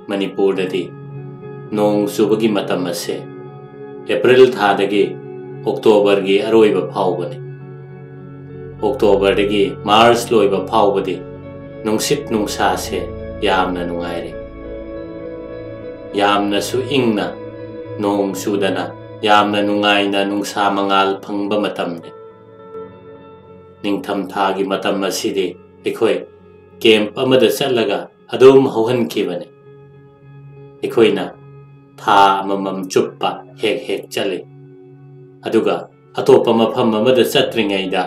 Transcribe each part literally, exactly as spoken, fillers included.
ꯃꯅꯤꯄꯨꯔꯗꯗꯤ ꯅꯣꯡ ꯆꯨꯕꯒꯤ ꯃꯇꯝ ꯑꯁꯦ ꯑꯦꯄ꯭ꯔꯤꯜ ꯊꯥꯗꯒꯤ ꯑꯣꯛꯇꯣꯕꯔꯒꯤ ꯑꯔꯣꯏꯕ ꯐꯥꯎꯕꯅꯤ꯫ ꯑꯣꯛꯇꯣꯕꯔꯗꯒꯤ ꯃꯥꯔꯆ ꯂꯣꯏꯕ ꯐꯥꯎꯕꯗꯤ ꯅꯨꯡꯁꯤꯠ ꯅꯨꯡꯁꯥꯁꯦ ꯌꯥꯝꯅ ꯅꯨꯡꯉꯥꯏꯔꯦ꯫ ꯌꯥꯝꯅꯁꯨ ꯏꯪꯅ, ꯅꯣꯡ ꯆꯨꯗꯅ ꯌꯥꯝꯅ ꯅꯨꯡꯉꯥꯏꯅ ꯅꯨꯡꯁꯥ ꯃꯉꯥꯜ ꯐꯪꯕ ꯃꯇꯝꯅꯤ꯫ ꯅꯤꯡꯊꯝꯊꯥꯒꯤ ꯃꯇꯝ ꯑꯁꯤꯗꯤ ꯑꯩꯈꯣꯏ ꯀꯦꯝꯞ ꯑꯃꯗ ꯆꯠꯂꯒ ꯑꯗꯨꯝ ꯍꯧꯍꯟꯈꯤꯕꯅꯤ꯫ ꯑꯩꯈꯣꯏꯅ ꯊꯥ ꯑꯃꯃꯝ ꯆꯨꯞꯄ ꯍꯦꯛ ꯍꯦꯛ ꯆꯠꯂꯤ꯫ ꯑꯗꯨꯒ ꯑꯇꯣꯞꯄ ꯃꯐꯝ ꯑꯃꯗ ꯆꯠꯇ꯭ꯔꯤꯉꯩꯗ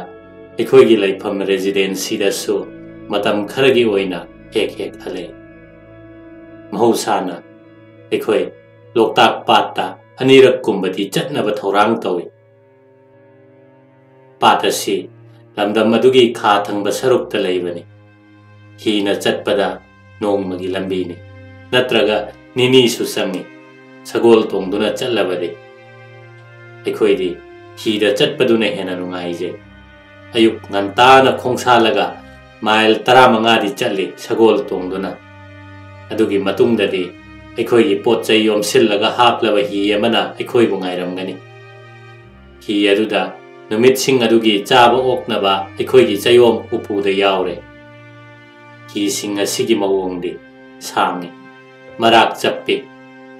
ꯑꯩꯈꯣꯏꯒꯤ ꯂꯩꯐꯝ ꯔꯦꯁꯤꯗꯦꯟꯁꯤꯗꯁꯨ ꯃꯇꯝ ꯈꯔꯒꯤ ꯑꯣꯏꯅ ꯍꯦꯛ ꯍꯦꯛ ꯍꯜꯂꯛꯏ꯫ ꯃꯍꯧꯁꯥꯅ ꯑꯩꯈꯣꯏ ꯂꯣꯛꯇꯥꯛ ꯄꯥꯠꯇ ꯑꯅꯤꯔꯛ ꯀꯨꯝꯕꯗꯤ ꯆꯠꯅꯕ ꯊꯧꯔꯥꯡ ꯇꯧꯏ꯫ ꯄꯥꯠ ꯑꯁꯤ ꯂꯝꯗꯝ ꯑꯗꯨꯒꯤ ꯈꯥ ꯊꯪꯕ ꯁꯔꯨꯛꯇ ꯂꯩꯕꯅꯤ꯫ ꯍꯤꯅ ꯆꯠꯄꯗ ꯅꯣꯡꯃꯒꯤ ꯂꯝꯕꯤꯅꯤ, ꯅꯠꯇ꯭ꯔꯒ ꯅꯤꯅꯤꯁꯨ ꯆꯪꯏ꯫ ꯁꯒꯣꯜ ꯇꯣꯡꯗꯨꯅ ꯆꯠꯂꯕꯗꯤ ꯑꯩꯈꯣꯏꯗꯤ ꯍꯤꯗ ꯆꯠꯄꯗꯨꯅ ꯍꯦꯟꯅ ꯅꯨꯡꯉꯥꯏꯖꯩ꯫ ꯑꯌꯨꯛ ꯉꯟꯇꯥꯅ ꯈꯣꯡꯁꯥꯜꯂꯒ ꯃꯥꯏꯜ ꯇꯔꯥꯃꯉꯥꯗꯤ ꯆꯠꯂꯤ ꯁꯒꯣꯜ ꯇꯣꯡꯗꯨꯅ꯫ ꯑꯗꯨꯒꯤ ꯃꯇꯨꯡꯗꯗꯤ ꯑꯩꯈꯣꯏꯒꯤ ꯄꯣꯠ ꯆꯩ ꯌꯣꯝꯁꯤꯜꯂꯒ ꯍꯥꯞꯂꯕ ꯍꯤ ꯑꯃꯅ ꯑꯩꯈꯣꯏꯕꯨ ꯉꯥꯏꯔꯝꯒꯅꯤ꯫ ꯍꯤ ꯑꯗꯨꯗ ꯅꯨꯃꯤꯠꯁꯤꯡ ꯑꯗꯨꯒꯤ ꯆꯥꯕ ꯑꯣꯛꯅꯕ ꯑꯩꯈꯣꯏꯒꯤ ꯆꯌꯣꯝ ꯎꯄꯨꯗ ꯌꯥꯎꯔꯦ꯫ ꯍꯤꯁꯤꯡ ꯑꯁꯤꯒꯤ ꯃꯑꯣꯡꯗꯤ ꯁꯥꯡꯏ, ꯃꯔꯥꯛ ꯆꯞꯄꯤ,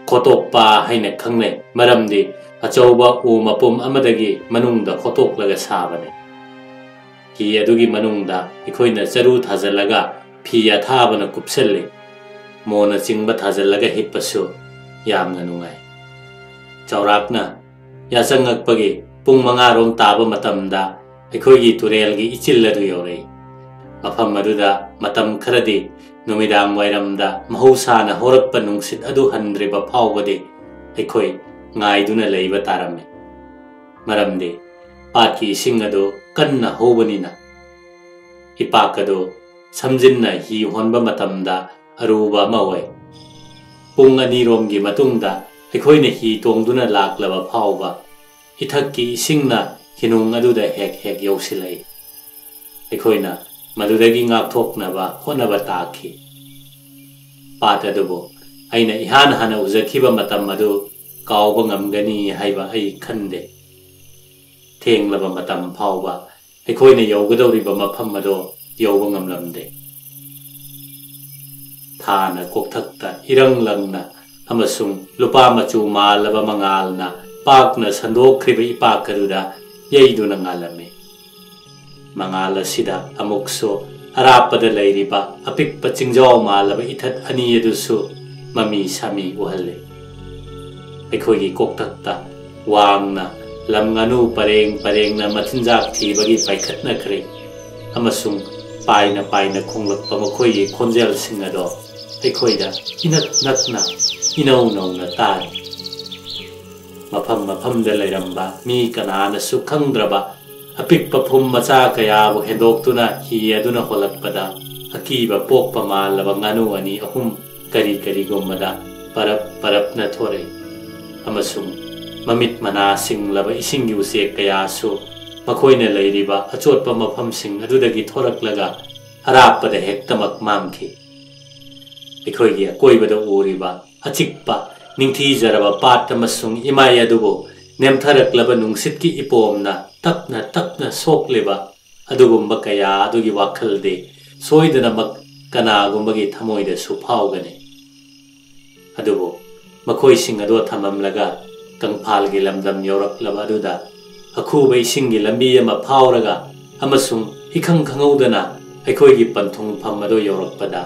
ꯈꯣꯇꯣꯛꯄ ꯍꯥꯏꯅ ꯈꯪꯅꯩ, ꯃꯔꯝꯗꯤ ꯑꯆꯧꯕ ꯎ ꯃꯄꯨꯝ ꯑꯃꯗꯒꯤ ꯃꯅꯨꯡꯗ ꯈꯣꯇꯣꯛꯂꯒ ꯁꯥꯕꯅꯤ꯫ ꯍꯤ ꯑꯗꯨꯒꯤ ꯃꯅꯨꯡꯗ ꯑꯩꯈꯣꯏꯅ ꯆꯔꯨ ꯊꯥꯖꯤꯜꯂꯒ ꯐꯤ ꯑꯊꯥꯕꯅ ꯀꯨꯞꯁꯜꯂꯤ꯫ ꯃꯣꯟꯅꯆꯤꯡꯕ ꯊꯥꯖꯤꯜꯂꯒ ꯍꯤꯞꯄꯁꯨ ꯌꯥꯝꯅ ꯅꯨꯡꯉꯥꯏ꯫ ꯆꯥꯎꯔꯥꯛꯅ ꯌꯥꯆꯪꯉꯛꯄꯒꯤ ꯄꯨꯡ ꯃꯉꯥꯔꯣꯝ ꯇꯥꯕ ꯃꯇꯝꯗ ꯑꯩꯈꯣꯏꯒꯤ ꯇꯨꯔꯦꯜꯒꯤ ꯏꯆꯤꯜ ꯑꯗꯨ ꯌꯧꯔꯛꯏ꯫ ꯃꯐꯝ ꯑꯗꯨꯗ ꯃꯇꯝ ꯈꯔꯗꯤ ꯅꯨꯃꯤꯗꯥꯡ ꯋꯥꯏꯔꯝꯗ ꯃꯍꯧꯁꯥꯅ ꯍꯧꯔꯛꯄ ꯅꯨꯡꯁꯤꯠ ꯑꯗꯨ ꯍꯟꯗ꯭ꯔꯤꯕ ꯐꯥꯎꯕꯗꯤ ꯑꯩꯈꯣꯏ ꯉꯥꯏꯗꯨꯅ ꯂꯩꯕ ꯇꯥꯔꯝꯃꯤ꯫ ꯃꯔꯝꯗꯤ ꯄꯥꯠꯀꯤ ꯏꯁꯤꯡ ꯑꯗꯨ ꯀꯟꯅ ꯍꯧꯕꯅꯤꯅ꯫ ꯏꯄꯥꯛ ꯑꯗꯨ ꯁꯝꯖꯤꯟꯅ ꯍꯤ ꯍꯣꯟꯕ ꯃꯇꯝꯗ ꯑꯔꯨꯕ ꯑꯃ ꯑꯣꯏ꯫ ꯄꯨꯡ ꯑꯅꯤꯔꯣꯝꯒꯤ ꯃꯇꯨꯡꯗ ꯑꯩꯈꯣꯏꯅ ꯍꯤ ꯇꯣꯡꯗꯨꯅ ꯂꯥꯛꯂꯕ ꯐꯥꯎꯕ ꯏꯊꯛꯀꯤ ꯏꯁꯤꯡꯅ ꯍꯤꯅꯨꯡ ꯑꯗꯨꯗ ꯍꯦꯛ ꯍꯦꯛ ꯌꯧꯁꯤꯜꯂꯛꯏ꯫ ꯑꯩꯈꯣꯏꯅ ꯃꯗꯨꯗꯒꯤ ꯉꯥꯛꯊꯣꯛꯅꯕ ꯍꯣꯠꯅꯕ ꯇꯥꯈꯤ꯫ ꯄꯥꯠ ꯑꯗꯨꯕꯨ ꯑꯩꯅ ꯏꯍꯥꯟ ꯍꯥꯟꯅ ꯎꯖꯈꯤꯕ ꯃꯇꯝ ꯑꯗꯨ ꯀꯥꯎꯕ ꯉꯝꯒꯅꯤ ꯍꯥꯏꯕ ꯑꯩ ꯈꯟꯗꯦ꯫ ꯊꯦꯡꯂꯕ ꯃꯇꯝ ꯐꯥꯎꯕ ꯑꯩꯈꯣꯏꯅ ꯌꯧꯒꯗꯧꯔꯤꯕ ꯃꯐꯝ ꯑꯗꯣ ꯌꯧꯕ ꯉꯝꯂꯝꯗꯦ꯫ ꯊꯥꯅ ꯀꯣꯛꯊꯛꯇ ꯏꯔꯪ ꯂꯪꯅ ꯑꯃꯁꯨꯡ ꯂꯨꯄꯥ ꯃꯆꯨ ꯃꯥꯜꯂꯕ ꯃꯉꯥꯜꯅ ꯄꯥꯛꯅ ꯁꯟꯗꯣꯛꯈ꯭ꯔꯤꯕ ꯏꯄꯥꯛ ꯑꯗꯨꯗ ꯌꯩꯗꯨꯅ ꯉꯥꯜꯂꯝꯃꯤ꯫ ꯃꯉꯥꯜ ꯑꯁꯤꯗ ꯑꯃꯨꯛꯁꯨ ꯑꯔꯥꯞꯄꯗ ꯂꯩꯔꯤꯕ ꯑꯄꯤꯛꯄ ꯆꯤꯡꯖꯥꯎ ꯃꯥꯜꯂꯕ ꯏꯊꯠ ꯑꯅꯤ ꯑꯗꯨꯁꯨ ꯃꯃꯤ ꯁꯥꯃꯤ ꯎꯍꯜꯂꯤ꯫ ꯑꯩꯈꯣꯏꯒꯤ ꯀꯣꯛꯊꯛꯇ ꯋꯥꯡꯅ ꯂꯝ ꯉꯥꯅꯨ ꯄꯔꯦꯡ ꯄꯔꯦꯡꯅ ꯃꯆꯤꯟꯖꯥꯛ ꯊꯤꯕꯒꯤ ꯄꯥꯏꯈꯠꯅꯈ꯭ꯔꯦ, ꯑꯃꯁꯨꯡ ꯄꯥꯏꯅ ꯄꯥꯏꯅ ꯈꯣꯡꯂꯛꯄ ꯃꯈꯣꯏꯒꯤ ꯈꯣꯟꯖꯦꯜꯁꯤꯡ ꯑꯗꯣ ꯑꯩꯈꯣꯏꯗ ꯏꯅꯛ ꯅꯛꯅ ꯏꯅꯧ ꯅꯧꯅ ꯇꯥꯔꯤ꯫ ꯃꯐꯝ ꯃꯐꯝꯗ ꯂꯩꯔꯝꯕ ꯃꯤ ꯀꯅꯥꯅꯁꯨ ꯈꯪꯗ꯭ꯔꯕ ꯑꯄꯤꯛꯄ ꯐꯨꯝ ꯃꯆꯥ ꯀꯌꯥꯕꯨ ꯍꯦꯟꯗꯣꯛꯇꯨꯅ ꯍꯤ ꯑꯗꯨꯅ ꯍꯣꯜꯂꯛꯄꯗ ꯑꯀꯤꯕ ꯄꯣꯛꯄ ꯃꯥꯜꯂꯕ ꯉꯥꯅꯨ ꯑꯅꯤ ꯑꯍꯨꯝ ꯀꯔꯤ ꯀꯔꯤꯒꯨꯝꯕꯗ ꯄꯔꯞ ꯄꯔꯞꯅ ꯊꯣꯔꯛꯏ, ꯑꯃꯁꯨꯡ ꯃꯃꯤꯠ ꯃꯅꯥ ꯁꯤꯡꯂꯕ ꯏꯁꯤꯡꯒꯤ ꯎꯆꯦꯛ ꯀꯌꯥꯁꯨ ꯃꯈꯣꯏꯅ ꯂꯩꯔꯤꯕ ꯑꯆꯣꯠꯄ ꯃꯐꯝꯁꯤꯡ ꯑꯗꯨꯗꯒꯤ ꯊꯣꯔꯛꯂꯒ ꯑꯔꯥꯞꯄꯗ ꯍꯦꯛꯇꯃꯛ ꯃꯥꯡꯈꯤ꯫ ꯑꯩꯈꯣꯏꯒꯤ ꯑꯀꯣꯏꯕꯗ ꯎꯔꯤꯕ ꯑꯆꯤꯛꯄ, ꯅꯤꯡꯊꯤꯖꯔꯕ ꯄꯥꯠ ꯑꯃꯁꯨꯡ ꯏꯃꯥꯏ ꯑꯗꯨꯕꯨ ꯅꯦꯝꯊꯔꯛꯂꯕ ꯅꯨꯡꯁꯤꯠꯀꯤ ꯏꯄꯣꯝꯅ ꯇꯞꯅ ꯇꯞꯅ ꯁꯣꯛꯂꯤꯕ ꯑꯗꯨꯒꯨꯝꯕ ꯀꯌꯥ ꯑꯗꯨꯒꯤ ꯋꯥꯈꯜꯗꯤ ꯁꯣꯏꯗꯅꯃꯛ ꯀꯅꯥꯒꯨꯝꯕꯒꯤ ꯊꯃꯣꯏꯗꯁꯨ ꯐꯥꯎꯒꯅꯤ꯫ ꯑꯗꯨꯕꯨ ꯃꯈꯣꯏꯁꯤꯡ ꯑꯗꯨ ꯊꯝꯂꯝꯂꯒ ꯀꯪꯐꯥꯜꯒꯤ ꯂꯝꯗꯝ ꯌꯧꯔꯛꯂꯕ ꯑꯗꯨꯗ ꯑꯈꯨꯕ ꯏꯁꯤꯡꯒꯤ ꯂꯝꯕꯤ ꯑꯃ ꯐꯥꯎꯔꯒ ꯑꯃꯁꯨꯡ ꯏꯈꯪ ꯈꯪꯍꯧꯗꯅ ꯑꯩꯈꯣꯏꯒꯤ ꯄꯟꯊꯨꯡꯐꯝ ꯑꯗꯨ ꯌꯧꯔꯛꯄꯗ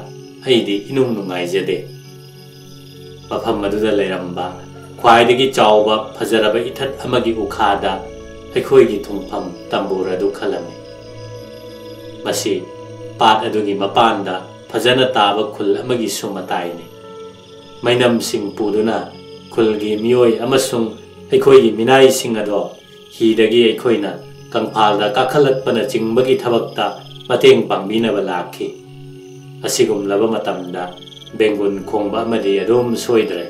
ꯑꯩꯗꯤ ꯏꯅꯨꯡ ꯅꯨꯡꯉꯥꯏꯖꯗꯦ꯫ ꯃꯐꯝ ꯑꯗꯨꯗ ꯂꯩꯔꯝꯕ ꯈ꯭ꯋꯥꯏꯗꯒꯤ ꯆꯥꯎꯕ ꯐꯖꯔꯕ ꯏꯊꯠ ꯑꯃꯒꯤ ꯎꯈꯥꯗ ꯑꯩꯈꯣꯏꯒꯤ ꯊꯨꯡꯐꯝ ꯇꯝꯕꯨꯔ ꯑꯗꯨ ꯈꯜꯂꯝꯃꯤ꯫ ꯃꯁꯤ ꯄꯥꯠ ꯑꯗꯨꯒꯤ ꯃꯄꯥꯟꯗ ꯐꯖꯅ ꯇꯥꯕ ꯈꯨꯜ ꯑꯃꯒꯤꯁꯨ ꯃꯇꯥꯏꯅꯤ꯫ ꯃꯩꯅꯝꯁꯤꯡ ꯄꯨꯗꯨꯅ ꯈꯨꯜꯒꯤ ꯃꯤꯑꯣꯏ ꯑꯃꯁꯨꯡ ꯑꯩꯈꯣꯏꯒꯤ ꯃꯤꯅꯥꯏꯁꯤꯡ ꯑꯗꯣ ꯍꯤꯗꯒꯤ ꯑꯩꯈꯣꯏꯅ ꯀꯪꯐꯥꯜꯗ ꯀꯥꯈꯠꯂꯛꯄꯅꯆꯤꯡꯕꯒꯤ ꯊꯕꯛꯇ ꯃꯇꯦꯡ ꯄꯥꯡꯕꯤꯅꯕ ꯂꯥꯛꯈꯤ꯫ ꯑꯁꯤꯒꯨꯝꯂꯕ ꯃꯇꯝꯗ ꯕꯦꯡꯒꯨꯟ ꯈꯣꯡꯕ ꯑꯃꯗꯤ ꯑꯗꯨꯝ ꯁꯣꯏꯗ꯭ꯔꯦ꯫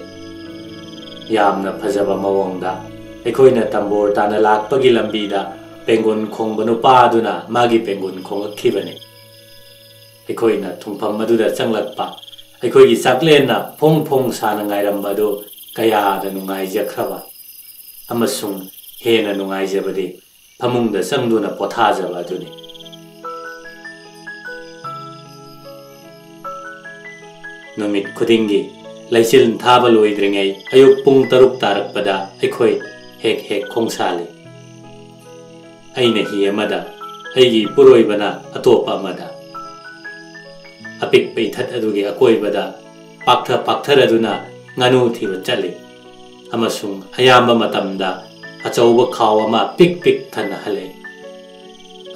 ꯌꯥꯝꯅ ꯐꯖꯕ ꯃꯑꯣꯡꯗ ꯑꯩꯈꯣꯏꯅ ꯇꯝꯕꯣꯔ ꯇꯥꯅ ꯂꯥꯛꯄꯒꯤ ꯂꯝꯕꯤꯗ ꯕꯦꯡꯒꯨꯟ ꯈꯣꯡꯕ ꯅꯨꯄꯥ ꯑꯗꯨꯅ ꯃꯥꯒꯤ ꯕꯦꯡꯒꯨꯟ ꯈꯣꯡꯂꯛꯈꯤꯕꯅꯤ꯫ ꯑꯩꯈꯣꯏꯅ ꯊꯨꯡꯐꯝ ꯑꯗꯨꯗ ꯆꯪꯂꯛꯄ ꯑꯩꯈꯣꯏꯒꯤ ꯆꯥꯛꯂꯦꯟꯅ ꯐꯣꯡ ꯐꯣꯡ ꯁꯥꯅ ꯉꯥꯏꯔꯝꯕ ꯑꯗꯨ ꯀꯌꯥꯗ ꯅꯨꯡꯉꯥꯏꯖꯈ꯭ꯔꯕ ꯑꯃꯁꯨꯡ ꯍꯦꯟꯅ ꯅꯨꯡꯉꯥꯏꯖꯕꯗꯤ ꯐꯃꯨꯡꯗ ꯆꯪꯗꯨꯅ ꯄꯣꯊꯥꯖꯕ ꯑꯗꯨꯅꯤ꯫ ꯅꯨꯃꯤꯠ ꯈꯨꯗꯤꯡꯒꯤ ꯂꯩꯆꯤꯜ ꯊꯥꯕ ꯂꯣꯏꯗ꯭ꯔꯤꯉꯩ ꯑꯌꯨꯛ ꯄꯨꯡ ꯇꯔꯨꯛ ꯇꯥꯔꯛꯄꯗ ꯑꯩꯈꯣꯏ ꯍꯦꯛ ꯍꯦꯛ ꯈꯣꯡꯁꯥꯜꯂꯤ꯫ ꯑꯩꯅ ꯍꯤ ꯑꯃꯗ, ꯑꯩꯒꯤ ꯏꯄꯨꯔꯣꯏꯕꯅ ꯑꯇꯣꯞꯄ ꯑꯃꯗ꯫ ꯑꯄꯤꯛꯄ ꯏꯊꯠ ꯑꯗꯨꯒꯤ ꯑꯀꯣꯏꯕꯗ ꯄꯥꯛꯊ ꯄꯥꯛꯊꯔꯗꯨꯅ ꯉꯥꯅꯨ ꯊꯤꯕ ꯆꯠꯂꯤ ꯑꯃꯁꯨꯡ ꯑꯌꯥꯝꯕ ꯃꯇꯝꯗ ꯑꯆꯧꯕ ꯈꯥꯎ ꯑꯃ ꯄꯤꯛ ꯄꯤꯛ ꯊꯟꯅ ꯍꯜꯂꯛꯏ꯫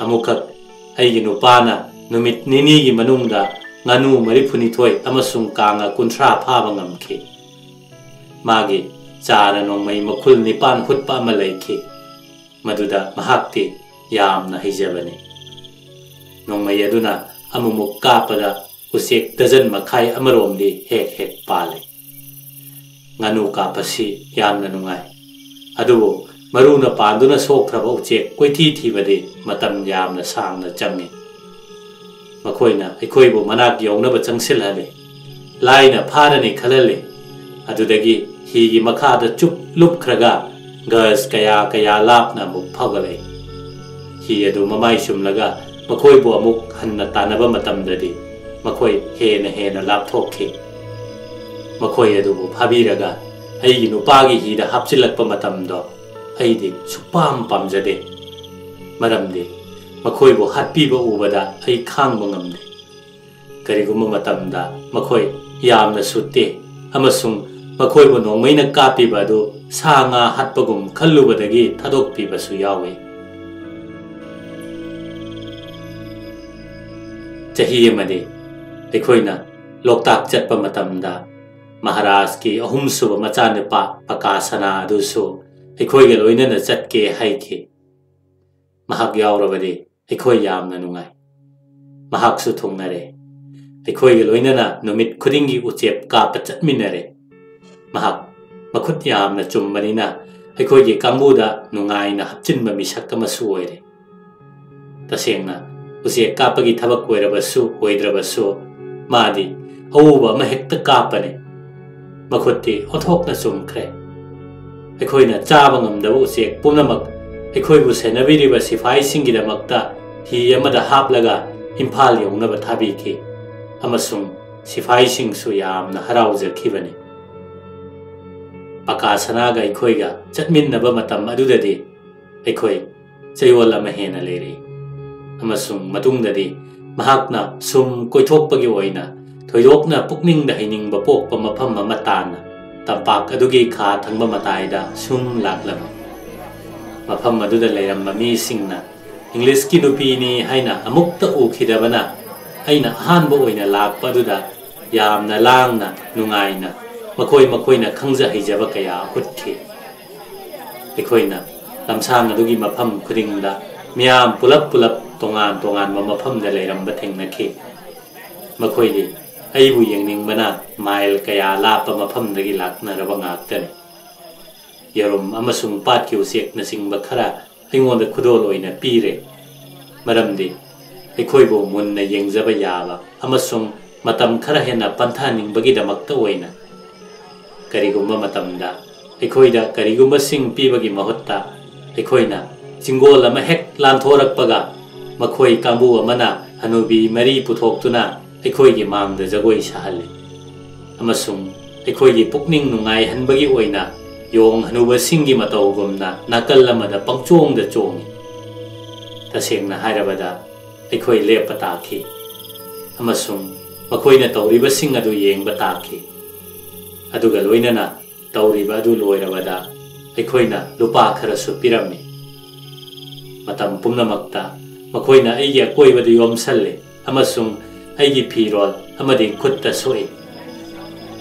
ꯑꯃꯨꯛꯈꯛ ꯑꯩꯒꯤ ꯅꯨꯄꯥꯅ ꯅꯨꯃꯤꯠ ꯅꯤꯅꯤꯒꯤ ꯃꯅꯨꯡꯗ ꯉꯥꯅꯨ ꯃꯔꯤꯐꯨꯅꯤꯊꯣꯏ ꯑꯃꯁꯨꯡ ꯀꯥꯡꯉꯥ ꯀꯨꯟꯊ꯭ꯔꯥ ꯐꯥꯕ ꯉꯝꯈꯤ꯫ ꯃꯥꯒꯤ ꯆꯥꯔ ꯅꯣꯡꯃꯩ ꯃꯈꯨꯜ ꯅꯤꯄꯥꯟ ꯍꯨꯠꯄ ꯑꯃ ꯂꯩꯈꯤ, ꯃꯗꯨꯗ ꯃꯍꯥꯛꯇꯤ ꯌꯥꯝꯅ ꯍꯩꯖꯕꯅꯤ꯫ ꯅꯣꯡꯃꯩ ꯑꯗꯨꯅ ꯑꯃꯨꯛꯃꯨꯛ ꯀꯥꯞꯄꯗ ꯎꯆꯦꯛ ꯗꯖꯟ ꯃꯈꯥꯏ ꯑꯃꯔꯣꯝꯗꯤ ꯍꯦꯛ ꯍꯦꯛ ꯄꯥꯜꯂꯤ꯫ ꯉꯥꯅꯨ ꯀꯥꯞꯄꯁꯤ ꯌꯥꯝꯅ ꯅꯨꯡꯉꯥꯏ, ꯑꯗꯨꯕꯨ ꯃꯔꯨꯅ ꯄꯥꯟꯗꯨꯅ ꯁꯣꯛꯈ꯭ꯔꯕ ꯎꯆꯦꯛ ꯀꯣꯏꯊꯤ ꯊꯤꯕꯗꯤ ꯃꯇꯝ ꯌꯥꯝꯅ ꯁꯥꯡꯅ ꯆꯪꯏ꯫ ꯃꯈꯣꯏꯅ ꯑꯩꯈꯣꯏꯕꯨ ꯃꯅꯥꯛ ꯌꯧꯅꯕ ꯆꯪꯁꯤꯜꯍꯜꯂꯤ꯫ ꯂꯥꯏꯅ ꯐꯥꯔꯅꯤ ꯈꯜꯍꯜꯂꯤ꯫ ꯑꯗꯨꯗꯒꯤ ꯍꯤꯒꯤ ꯃꯈꯥꯗ ꯆꯨꯞ ꯂꯨꯞꯈ꯭ꯔꯒ ꯒꯖ ꯀꯌꯥ ꯀꯌꯥ ꯂꯥꯞꯅ ꯑꯃꯨꯛ ꯐꯥꯎꯒꯠꯂꯛꯏ꯫ ꯍꯤ ꯑꯗꯨ ꯃꯃꯥꯏ ꯆꯨꯝꯂꯒ ꯃꯈꯣꯏꯕꯨ ꯑꯃꯨꯛ ꯍꯟꯅ ꯇꯥꯟꯅꯕ ꯃꯇꯝꯗꯗꯤ ꯃꯈꯣꯏ ꯍꯦꯟꯅ ꯍꯦꯟꯅ ꯂꯥꯞꯊꯣꯛꯈꯤ꯫ ꯃꯈꯣꯏ ꯑꯗꯨꯕꯨ ꯐꯥꯕꯤꯔꯒ ꯑꯩꯒꯤ ꯅꯨꯄꯥꯒꯤ ꯍꯤꯗ ꯍꯥꯞꯆꯤꯜꯂꯛꯄ ꯃꯇꯝꯗꯣ ꯑꯩꯗꯤ ꯁꯨꯛꯄꯥꯝ ꯄꯥꯝꯖꯗꯦ, ꯃꯔꯝꯗꯤ ꯃꯈꯣꯏꯕꯨ ꯍꯥꯠꯄꯤꯕ ꯎꯕꯗ ꯑꯩ ꯈꯥꯡꯕ ꯉꯝꯗꯦ꯫ ꯀꯔꯤꯒꯨꯝꯕ ꯃꯇꯝꯗ ꯃꯈꯣꯏ ꯌꯥꯝꯅ ꯁꯨꯠꯇꯦ ꯑꯃꯁꯨꯡ ꯃꯈꯣꯏꯕꯨ ꯅꯣꯡꯃꯩꯅ ꯀꯥꯞꯄꯤꯕ ꯑꯗꯨ ꯁꯥ ꯉꯥ ꯍꯥꯠꯄꯒꯨꯝ ꯈꯜꯂꯨꯕꯗꯒꯤ ꯊꯥꯗꯣꯛꯄꯤꯕꯁꯨ ꯌꯥꯎꯏ꯫ ꯆꯍꯤ ꯑꯃꯗꯤ ꯑꯩꯈꯣꯏꯅ ꯂꯣꯛꯇꯥꯛ ꯆꯠꯄ ꯃꯇꯝꯗ ꯃꯍꯥꯔꯥꯖꯀꯤ ꯑꯍꯨꯝꯁꯨꯕ ꯃꯆꯥꯅꯨꯄꯥ ꯄꯀꯥꯁꯅꯥ ꯑꯗꯨꯁꯨ ꯑꯩꯈꯣꯏꯒ ꯂꯣꯏꯅꯅ ꯆꯠꯀꯦ ꯍꯥꯏꯈꯤ꯫ ꯃꯍꯥꯛ ꯌꯥꯎꯔꯕꯗꯤ ꯑꯩꯈꯣꯏ ꯌꯥꯝꯅ ꯅꯨꯡꯉꯥꯏ꯫ ꯃꯍꯥꯛꯁꯨ ꯊꯨꯡꯅꯔꯦ꯫ ꯑꯩꯈꯣꯏꯒ ꯂꯣꯏꯅꯅ ꯅꯨꯃꯤꯠ ꯈꯨꯗꯤꯡꯒꯤ ꯎꯆꯦꯛ ꯀꯥꯞꯄ ꯆꯠꯃꯤꯟꯅꯔꯦ꯫ ꯃꯍꯥꯛ ꯃꯈꯨꯠ ꯌꯥꯝꯅ ꯆꯨꯝꯕꯅꯤꯅ ꯑꯩꯈꯣꯏꯒꯤ ꯀꯥꯡꯕꯨꯗ ꯅꯨꯡꯉꯥꯏꯅ ꯍꯥꯞꯆꯤꯟꯕ ꯃꯤꯁꯛ ꯑꯃꯁꯨ ꯑꯣꯏꯔꯦ꯫ ꯇꯁꯦꯡꯅ ꯎꯆꯦꯛ ꯀꯥꯞꯄꯒꯤ ꯊꯕꯛ ꯑꯣꯏꯔꯕꯁꯨ ꯑꯣꯏꯗ꯭ꯔꯕꯁꯨ ꯃꯥꯗꯤ ꯑꯎꯕ ꯑꯃ ꯍꯦꯛꯇ ꯀꯥꯞꯄꯅꯤ꯫ ꯃꯈꯨꯠꯇꯤ ꯑꯣꯟꯊꯣꯛꯅ ꯆꯨꯝꯈ꯭ꯔꯦ꯫ ꯑꯩꯈꯣꯏꯅ ꯆꯥꯕ ꯉꯝꯗꯕ ꯎꯆꯦꯛ ꯄꯨꯝꯅꯃꯛ ꯑꯩꯈꯣꯏꯕꯨ ꯁꯦꯟꯅꯕꯤꯔꯤꯕ ꯁꯤꯐꯥꯏꯁꯤꯡꯒꯤꯗꯃꯛꯇ ꯍꯤ ꯑꯃꯗ ꯍꯥꯞꯂꯒ ꯏꯝꯐꯥꯜ ꯌꯧꯅꯕ ꯊꯥꯕꯤꯈꯤ, ꯑꯃꯁꯨꯡ ꯁꯤꯐꯥꯏꯁꯤꯡꯁꯨ ꯌꯥꯝꯅ ꯍꯔꯥꯎꯖꯈꯤꯕꯅꯤ꯫ ꯄꯀꯥ ꯁꯅꯥꯒ ꯑꯩꯈꯣꯏꯒ ꯆꯠꯃꯤꯟꯅꯕ ꯃꯇꯝ ꯑꯗꯨꯗꯗꯤ ꯑꯩꯈꯣꯏ ꯆꯌꯣꯜ ꯑꯃ ꯍꯦꯟꯅ ꯂꯩꯔꯛꯏ, ꯑꯃꯁꯨꯡ ꯃꯇꯨꯡꯗꯗꯤ ꯃꯍꯥꯛꯅ ꯁꯨꯝ ꯀꯣꯏꯊꯣꯛꯄꯒꯤ ꯑꯣꯏꯅ ꯊꯣꯏꯗꯣꯛꯅ ꯄꯨꯛꯅꯤꯡꯗ ꯍꯩꯅꯤꯡꯕ ꯄꯣꯛꯄ ꯃꯐꯝ ꯑꯃ ꯇꯥꯟꯅ ꯇꯝꯄꯥꯛ ꯑꯗꯨꯒꯤ ꯈꯥ ꯊꯪꯕ ꯃꯇꯥꯏꯗ ꯁꯨꯝ ꯂꯥꯛꯂꯝꯃꯤ꯫ ꯃꯐꯝ ꯑꯗꯨꯗ ꯂꯩꯔꯝꯕ ꯃꯤꯁꯤꯡꯅ ꯏꯪꯂꯤꯁꯀꯤ ꯅꯨꯄꯤꯅꯤ ꯍꯥꯏꯅ ꯑꯃꯨꯛꯇ ꯎꯈꯤꯗꯕꯅ, ꯑꯩꯅ ꯑꯍꯥꯟꯕ ꯑꯣꯏꯅ ꯂꯥꯛꯄ ꯑꯗꯨꯗ ꯌꯥꯝꯅ ꯂꯥꯡꯅ, ꯅꯨꯡꯉꯥꯏꯅ ꯃꯈꯣꯏ ꯃꯈꯣꯏꯅ ꯈꯪꯖ ꯍꯩꯖꯕ ꯀꯌꯥ ꯎꯠꯈꯤ꯫ ꯑꯩꯈꯣꯏꯅ ꯂꯝꯁꯥꯡ ꯑꯗꯨꯒꯤ ꯃꯐꯝ ꯈꯨꯗꯤꯡꯗ ꯃꯤꯌꯥꯝ ꯄꯨꯂꯞ ꯄꯨꯂꯞ ꯇꯣꯉꯥꯟ ꯇꯣꯉꯥꯟꯕ ꯃꯐꯝꯗ ꯂꯩꯔꯝꯕ ꯊꯦꯡꯅꯈꯤ꯫ ꯃꯈꯣꯏꯗꯤ ꯑꯩꯕꯨ ꯌꯦꯡꯅꯤꯡꯕꯅ ꯃꯥꯏꯜ ꯀꯌꯥ ꯂꯥꯞꯄ ꯃꯐꯝꯗꯒꯤ ꯂꯥꯛꯅꯔꯕ ꯉꯥꯛꯇꯅꯤ꯫ ꯌꯦꯔꯨꯝ ꯑꯃꯁꯨꯡ ꯄꯥꯠꯀꯤ ꯎꯆꯦꯛꯅꯆꯤꯡꯕ ꯈꯔ ꯑꯩꯉꯣꯟꯗ ꯈꯨꯗꯣꯜ ꯑꯣꯏꯅ ꯄꯤꯔꯦ, ꯃꯔꯝꯗꯤ ꯑꯩꯈꯣꯏꯕꯨ ꯃꯨꯟꯅ ꯌꯦꯡꯖꯕ ꯌꯥꯕ ꯑꯃꯁꯨꯡ ꯃꯇꯝ ꯈꯔ ꯍꯦꯟꯅ ꯄꯟꯊꯍꯟꯅꯤꯡꯕꯒꯤꯗꯃꯛꯇ ꯑꯣꯏꯅ꯫ ꯀꯔꯤꯒꯨꯝꯕ ꯃꯇꯝꯗ ꯑꯩꯈꯣꯏꯗ ꯀꯔꯤꯒꯨꯝꯕꯁꯤꯡ ꯄꯤꯕꯒꯤ ꯃꯍꯨꯠꯇ, ꯑꯩꯈꯣꯏꯅ ꯆꯤꯡꯒꯣꯜ ꯑꯃ ꯍꯦꯛ ꯂꯥꯟꯊꯣꯔꯛꯄꯒ, ꯃꯈꯣꯏ ꯀꯥꯡꯕꯨ ꯑꯃꯅ ꯍꯅꯨꯕꯤ ꯃꯔꯤ ꯄꯨꯊꯣꯛꯇꯨꯅ ꯑꯩꯈꯣꯏꯒꯤ ꯃꯥꯡꯗ ꯖꯒꯣꯏ ꯁꯥꯍꯜꯂꯤ, ꯑꯃꯁꯨꯡ ꯑꯩꯈꯣꯏꯒꯤ ꯄꯨꯛꯅꯤꯡ ꯅꯨꯡꯉꯥꯏꯍꯟꯕꯒꯤ ꯑꯣꯏꯅ ꯌꯣꯡ ꯍꯅꯨꯕꯁꯤꯡꯒꯤ ꯃꯇꯧꯒꯨꯝꯅ ꯅꯥꯀꯜ ꯑꯃꯗ ꯄꯪꯆꯣꯡꯗ ꯆꯣꯡꯏ꯫ ꯇꯁꯦꯡꯅ ꯍꯥꯏꯔꯕꯗ, ꯑꯩꯈꯣꯏ ꯂꯦꯞꯄ ꯇꯥꯈꯤ ꯑꯃꯁꯨꯡ ꯃꯈꯣꯏꯅ ꯇꯧꯔꯤꯕꯁꯤꯡ ꯑꯗꯨ ꯌꯦꯡꯕ ꯇꯥꯈꯤ꯫ ꯑꯗꯨꯒ ꯂꯣꯏꯅꯅ ꯇꯧꯔꯤꯕ ꯑꯗꯨ ꯂꯣꯏꯔꯕꯗ ꯑꯩꯈꯣꯏꯅ ꯂꯨꯄꯥ ꯈꯔꯁꯨ ꯄꯤꯔꯝꯃꯤ꯫ ꯃꯇꯝ ꯄꯨꯝꯅꯃꯛꯇ ꯃꯈꯣꯏꯅ ꯑꯩꯒꯤ ꯑꯀꯣꯏꯕꯗ ꯌꯣꯝꯁꯜꯂꯤ ꯑꯃꯁꯨꯡ ꯑꯩꯒꯤ ꯐꯤꯔꯣꯜ ꯑꯃꯗꯤ ꯈꯨꯠꯇ ꯁꯣꯛꯏ꯫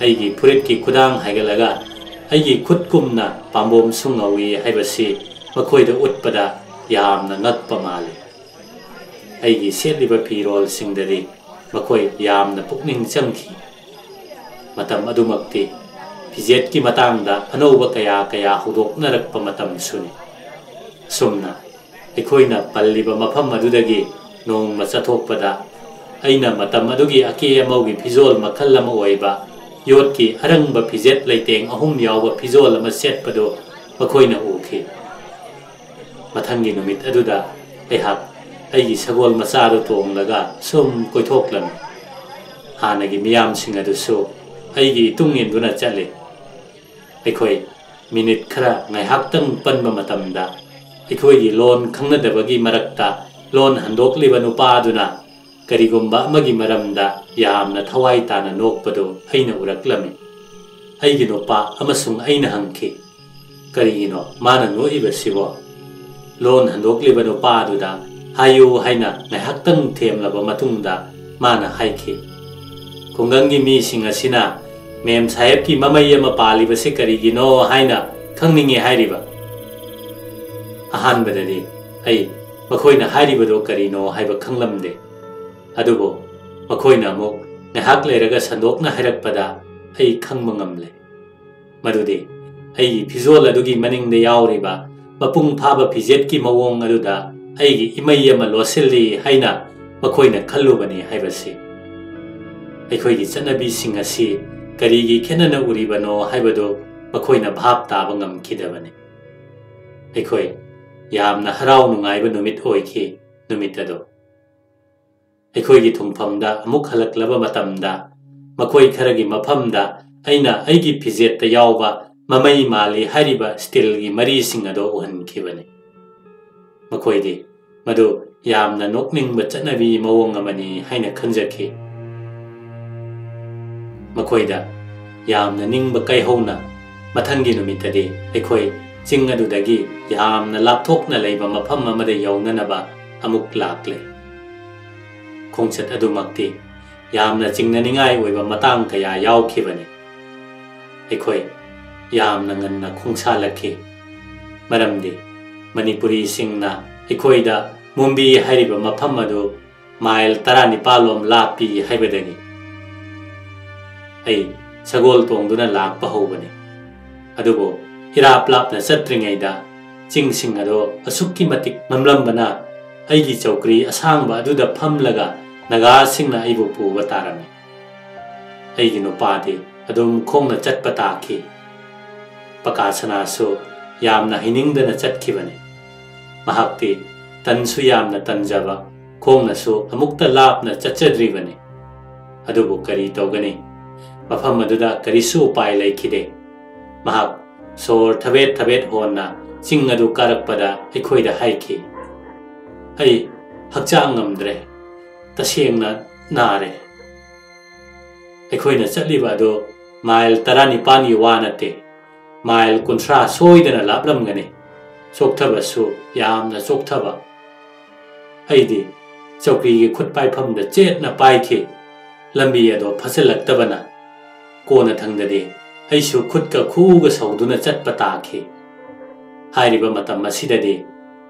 ꯑꯩꯒꯤ ꯐꯨꯔꯤꯠꯀꯤ ꯈꯨꯗꯥꯡ ꯍꯥꯏꯒꯠꯂꯒ ꯑꯩꯒꯤ ꯈꯨꯠꯀꯨꯝꯅ ꯄꯥꯝꯕꯣꯝꯁꯨ ꯉꯧꯏ ꯍꯥꯏꯕꯁꯤ ꯃꯈꯣꯏꯗ ꯎꯠꯄꯗ ꯌꯥꯝꯅ ꯉꯛꯄ ꯃꯥꯜꯂꯤ꯫ ꯑꯩꯒꯤ ꯁꯦꯠꯂꯤꯕ ꯐꯤꯔꯣꯜꯁꯤꯡꯗꯗꯤ ꯃꯈꯣꯏ ꯌꯥꯝꯅ ꯄꯨꯛꯅꯤꯡ ꯆꯪꯈꯤ꯫ ꯃꯇꯝ ꯑꯗꯨꯃꯛꯇꯤ ꯐꯤꯖꯦꯠꯀꯤ ꯃꯇꯥꯡꯗ ꯑꯅꯧꯕ ꯀꯌꯥ ꯀꯌꯥ ꯍꯧꯗꯣꯛꯅꯔꯛꯄ ꯃꯇꯝꯁꯨꯅꯤ꯫ ꯑꯁꯨꯝꯅ ꯑꯩꯈꯣꯏꯅ ꯄꯜꯂꯤꯕ ꯃꯐꯝ ꯑꯗꯨꯗꯒꯤ ꯅꯣꯡꯃ ꯆꯠꯊꯣꯛꯄꯗ ꯑꯩꯅ ꯃꯇꯝ ꯑꯗꯨꯒꯤ ꯑꯀꯦ ꯑꯃꯧꯒꯤ ꯐꯤꯖꯣꯜ ꯃꯈꯜ ꯑꯃ ꯑꯣꯏꯕ ꯌꯣꯠꯀꯤ ꯑꯔꯪꯕ ꯐꯤꯖꯦꯠ ꯂꯩꯇꯦꯡ ꯑꯍꯨꯝ ꯌꯥꯎꯕ ꯐꯤꯖꯣꯜ ꯑꯃ ꯁꯦꯠꯄꯗꯨ ꯃꯈꯣꯏꯅ ꯎꯈꯤ꯫ ꯃꯊꯪꯒꯤ ꯅꯨꯃꯤꯠ ꯑꯗꯨꯗ ꯑꯩꯍꯥꯛ ꯑꯩꯒꯤ ꯁꯒꯣꯜ ꯃꯆꯥꯗꯨ ꯇꯣꯡꯂꯒ ꯁꯨꯝ ꯀꯣꯏꯊꯣꯛꯂꯝꯃꯤ꯫ ꯍꯥꯟꯅꯒꯤ ꯃꯤꯌꯥꯝꯁꯤꯡ ꯑꯗꯨꯁꯨ ꯑꯩꯒꯤ ꯏꯇꯨꯡ ꯏꯟꯗꯨꯅ ꯆꯠꯂꯤ꯫ ꯑꯩꯈꯣꯏ ꯃꯤꯅꯤꯠ ꯈꯔ ꯉꯥꯏꯍꯥꯛꯇꯪ ꯄꯟꯕ ꯃꯇꯝꯗ ꯑꯩꯈꯣꯏꯒꯤ ꯂꯣꯟ ꯈꯪꯅꯗꯕꯒꯤ ꯃꯔꯛꯇ ꯂꯣꯟ ꯍꯟꯗꯣꯛꯂꯤꯕ ꯅꯨꯄꯥꯗꯨꯅ ꯀꯔꯤꯒꯨꯝꯕ ꯑꯃꯒꯤ ꯃꯔꯝꯗ ꯌꯥꯝꯅ ꯊꯋꯥꯏ ꯇꯥꯅ ꯅꯣꯛꯄꯗꯨ ꯑꯩꯅ ꯎꯔꯛꯂꯝꯃꯤ꯫ ꯑꯩꯒꯤ ꯅꯨꯄꯥ ꯑꯃꯁꯨꯡ ꯑꯩꯅ ꯍꯪꯈꯤ, "ꯀꯔꯤꯒꯤꯅꯣ ꯃꯥꯅ ꯅꯣꯛꯏꯕꯁꯤꯕꯣ?" ꯂꯣꯟ ꯍꯟꯗꯣꯛꯂꯤꯕ ꯅꯨꯄꯥ ꯑꯗꯨꯗ ꯍꯥꯏꯌꯨ ꯍꯥꯏꯅ ꯉꯥꯏꯍꯥꯛꯇꯪ ꯊꯦꯝꯂꯕ ꯃꯇꯨꯡꯗ ꯃꯥꯅ ꯍꯥꯏꯈꯤ, "ꯈꯨꯡꯒꯪꯒꯤ ꯃꯤꯁꯤꯡ ꯑꯁꯤꯅ ꯃꯦꯝ ꯁꯥꯍꯦꯕꯀꯤ ꯃꯃꯩ ꯑꯃ ꯄꯥꯜꯂꯤꯕꯁꯤ ꯀꯔꯤꯒꯤꯅꯣ ꯍꯥꯏꯅ ꯈꯪꯅꯤꯡꯉꯤ ꯍꯥꯏꯔꯤꯕ?" ꯑꯍꯥꯟꯕꯗꯗꯤ ꯑꯩ ꯃꯈꯣꯏꯅ ꯍꯥꯏꯔꯤꯕꯗꯨ ꯀꯔꯤꯅꯣ ꯍꯥꯏꯕ ꯈꯪꯂꯝꯗꯦ꯫ ꯑꯗꯨꯕꯨ ꯃꯈꯣꯏꯅ ꯑꯃꯨꯛ ꯉꯥꯏꯍꯥꯛ ꯂꯩꯔꯒ ꯁꯟꯗꯣꯛꯅ ꯍꯥꯏꯔꯛꯄꯗ ꯑꯩ ꯈꯪꯕ ꯉꯝꯂꯦ꯫ ꯃꯗꯨꯗꯤ ꯑꯩꯒꯤ ꯐꯤꯖꯣꯜ ꯑꯗꯨꯒꯤ ꯃꯅꯤꯡꯗ ꯌꯥꯎꯔꯤꯕ ꯃꯄꯨꯡ ꯐꯥꯕ ꯐꯤꯖꯦꯠꯀꯤ ꯃꯑꯣꯡ ꯑꯗꯨꯗ ꯑꯩꯒꯤ ꯏꯃꯩ ꯑꯃ ꯂꯣꯠꯁꯤꯜꯂꯤ ꯍꯥꯏꯅ ꯃꯈꯣꯏꯅ ꯈꯜꯂꯨꯕꯅꯤ ꯍꯥꯏꯕꯁꯤ꯫ ꯑꯩꯈꯣꯏꯒꯤ ꯆꯠꯅꯕꯤꯁꯤꯡ ꯑꯁꯤ ꯀꯔꯤꯒꯤ ꯈꯦꯠꯅꯅ ꯎꯔꯤꯕꯅꯣ ꯍꯥꯏꯕꯗꯨ ꯃꯈꯣꯏꯅ ꯚꯥꯞ ꯇꯥꯕ ꯉꯝꯈꯤꯗꯕꯅꯤ꯫ ꯑꯩꯈꯣꯏ ꯌꯥꯝꯅ ꯍꯔꯥꯎ ꯅꯨꯡꯉꯥꯏꯕ ꯅꯨꯃꯤꯠ ꯑꯣꯏꯈꯤ ꯅꯨꯃꯤꯠ ꯑꯗꯨ꯫ ꯑꯩꯈꯣꯏꯒꯤ ꯊꯨꯡꯐꯝꯗ ꯑꯃꯨꯛ ꯍꯜꯂꯛꯂꯕ ꯃꯇꯝꯗ ꯃꯈꯣꯏ ꯈꯔꯒꯤ ꯃꯐꯝꯗ ꯑꯩꯅ ꯑꯩꯒꯤ ꯐꯤꯖꯦꯠꯇ ꯌꯥꯎꯕ ꯃꯃꯩ ꯃꯥꯜꯂꯤ ꯍꯥꯏꯔꯤꯕ ꯁ꯭ꯇꯤꯜꯒꯤ ꯃꯔꯤꯁꯤꯡ ꯑꯗꯨ ꯎꯍꯟꯈꯤꯕꯅꯤ꯫ ꯃꯈꯣꯏꯗꯤ ꯃꯗꯨ ꯌꯥꯝꯅ ꯅꯣꯛꯅꯤꯡꯕ ꯆꯠꯅꯕꯤ ꯃꯑꯣꯡ ꯑꯃꯅꯤ ꯍꯥꯏꯅ ꯈꯟꯖꯈꯤ꯫ ꯃꯈꯣꯏꯗ ꯌꯥꯝꯅ ꯅꯤꯡꯕ ꯀꯥꯏꯍꯧꯅ ꯃꯊꯪꯒꯤ ꯅꯨꯃꯤꯠꯇꯗꯤ ꯑꯩꯈꯣꯏ ꯆꯤꯡ ꯑꯗꯨꯗꯒꯤ ꯌꯥꯝꯅ ꯂꯥꯞꯊꯣꯛꯅ ꯂꯩꯕ ꯃꯐꯝ ꯑꯃꯗ ꯌꯧꯅꯅꯕ ꯑꯃꯨꯛ ꯂꯥꯛꯂꯦ꯫ ꯈꯣꯡꯆꯠ ꯑꯗꯨꯃꯛꯇꯤ ꯌꯥꯝꯅ ꯆꯤꯡꯅꯅꯤꯡꯉꯥꯏ ꯑꯣꯏꯕ ꯃꯇꯥꯡ ꯀꯌꯥ ꯌꯥꯎꯈꯤꯕꯅꯤ꯫ ꯑꯩꯈꯣꯏ ꯌꯥꯝꯅ ꯉꯟꯅ ꯈꯣꯡꯁꯥꯜꯂꯛꯈꯤ, ꯃꯔꯝꯗꯤ ꯃꯅꯤꯄꯨꯔꯤꯁꯤꯡꯅ ꯑꯩꯈꯣꯏꯗ ꯃꯨꯝꯕꯤ ꯍꯥꯏꯔꯤꯕ ꯃꯐꯝ ꯑꯗꯨ ꯃꯥꯏꯜ ꯇꯔꯥꯅꯤꯄꯥꯜ ꯂꯣꯝ ꯂꯥꯞꯄꯤ ꯍꯥꯏꯕꯗꯒꯤ꯫ ꯑꯩ ꯁꯒꯣꯜ ꯇꯣꯡꯗꯨꯅ ꯂꯥꯛꯄ ꯍꯧꯕꯅꯤ꯫ ꯑꯗꯨꯕꯨ ꯏꯔꯥꯞ ꯂꯥꯞꯅ ꯆꯠꯇ꯭ꯔꯤꯉꯩꯗ ꯆꯤꯡꯁꯤꯡ ꯑꯗꯨ ꯑꯁꯨꯛꯀꯤ ꯃꯇꯤꯛ ꯃꯝꯂꯝꯕꯅ ꯑꯩꯒꯤ ꯆꯧꯀ꯭ꯔꯤ ꯑꯁꯥꯡꯕ ꯑꯗꯨꯗ ꯐꯝꯂꯒ ꯅꯥꯒꯥꯁꯤꯡꯅ ꯑꯩꯕꯨ ꯄꯨꯕ ꯇꯥꯔꯝꯃꯤ꯫ ꯑꯩꯒꯤ ꯅꯨꯄꯥꯗꯤ ꯑꯗꯨꯝ ꯈꯣꯡꯅ ꯆꯠꯄ ꯇꯥꯈꯤ꯫ ꯄꯀꯥ ꯁꯅꯥꯁꯨ ꯌꯥꯝꯅ ꯍꯩꯅꯤꯡꯗꯅ ꯆꯠꯈꯤꯕꯅꯤ꯫ ꯃꯍꯥꯛꯇꯤ ꯇꯟꯁꯨ ꯌꯥꯝꯅ ꯇꯟꯖꯕ, ꯈꯣꯡꯅꯁꯨ ꯑꯃꯨꯛꯇ ꯂꯥꯞꯅ ꯆꯠꯆꯗ꯭ꯔꯤꯕꯅꯤ꯫ ꯑꯗꯨꯕꯨ ꯀꯔꯤ ꯇꯧꯒꯅꯤ? ꯃꯐꯝ ꯑꯗꯨꯗ ꯀꯔꯤꯁꯨ ꯎꯄꯥꯏ ꯂꯩꯈꯤꯗꯦ꯫ ꯃꯍꯥꯛ ꯁꯣꯔ ꯊꯕꯦꯠ ꯊꯕꯦꯠ ꯍꯣꯟꯅ ꯆꯤꯡ ꯑꯗꯨ ꯀꯥꯔꯛꯄꯗ ꯑꯩꯈꯣꯏꯗ ꯍꯥꯏꯈꯤ, "ꯑꯩ ꯍꯛꯆꯥꯡ ꯉꯝꯗ꯭ꯔꯦ꯫ ꯇꯁꯦꯡꯅ ꯅꯥꯔꯦ꯫" ꯑꯩꯈꯣꯏꯅ ꯆꯠꯂꯤꯕ ꯑꯗꯨ ꯃꯥꯏꯜ ꯇꯔꯥꯅꯤꯄꯥꯟꯒꯤ ꯋꯥ ꯅꯠꯇꯦ, ꯃꯥꯏꯜ ꯀꯨꯟꯊ꯭ꯔꯥ ꯁꯣꯏꯗꯅ ꯂꯥꯞꯂꯝꯒꯅꯤ꯫ ꯆꯣꯛꯊꯕꯁꯨ ꯌꯥꯝꯅ ꯆꯣꯛꯊꯕ꯫ ꯑꯩꯗꯤ ꯆꯧꯀ꯭ꯔꯤꯒꯤ ꯈꯨꯠ ꯄꯥꯏꯐꯝꯗ ꯆꯦꯠꯅ ꯄꯥꯏꯈꯤ꯫ ꯂꯝꯕꯤ ꯑꯗꯣ ꯐꯠꯆꯜꯂꯛꯇꯕꯅ ꯀꯣꯟꯅꯊꯪꯗꯗꯤ ꯑꯩꯁꯨ ꯈꯨꯠꯀ ꯈꯨꯎꯒ ꯁꯧꯗꯨꯅ ꯆꯠꯄ ꯇꯥꯈꯤ꯫ ꯍꯥꯏꯔꯤꯕ ꯃꯇꯝ ꯑꯁꯤꯗꯗꯤ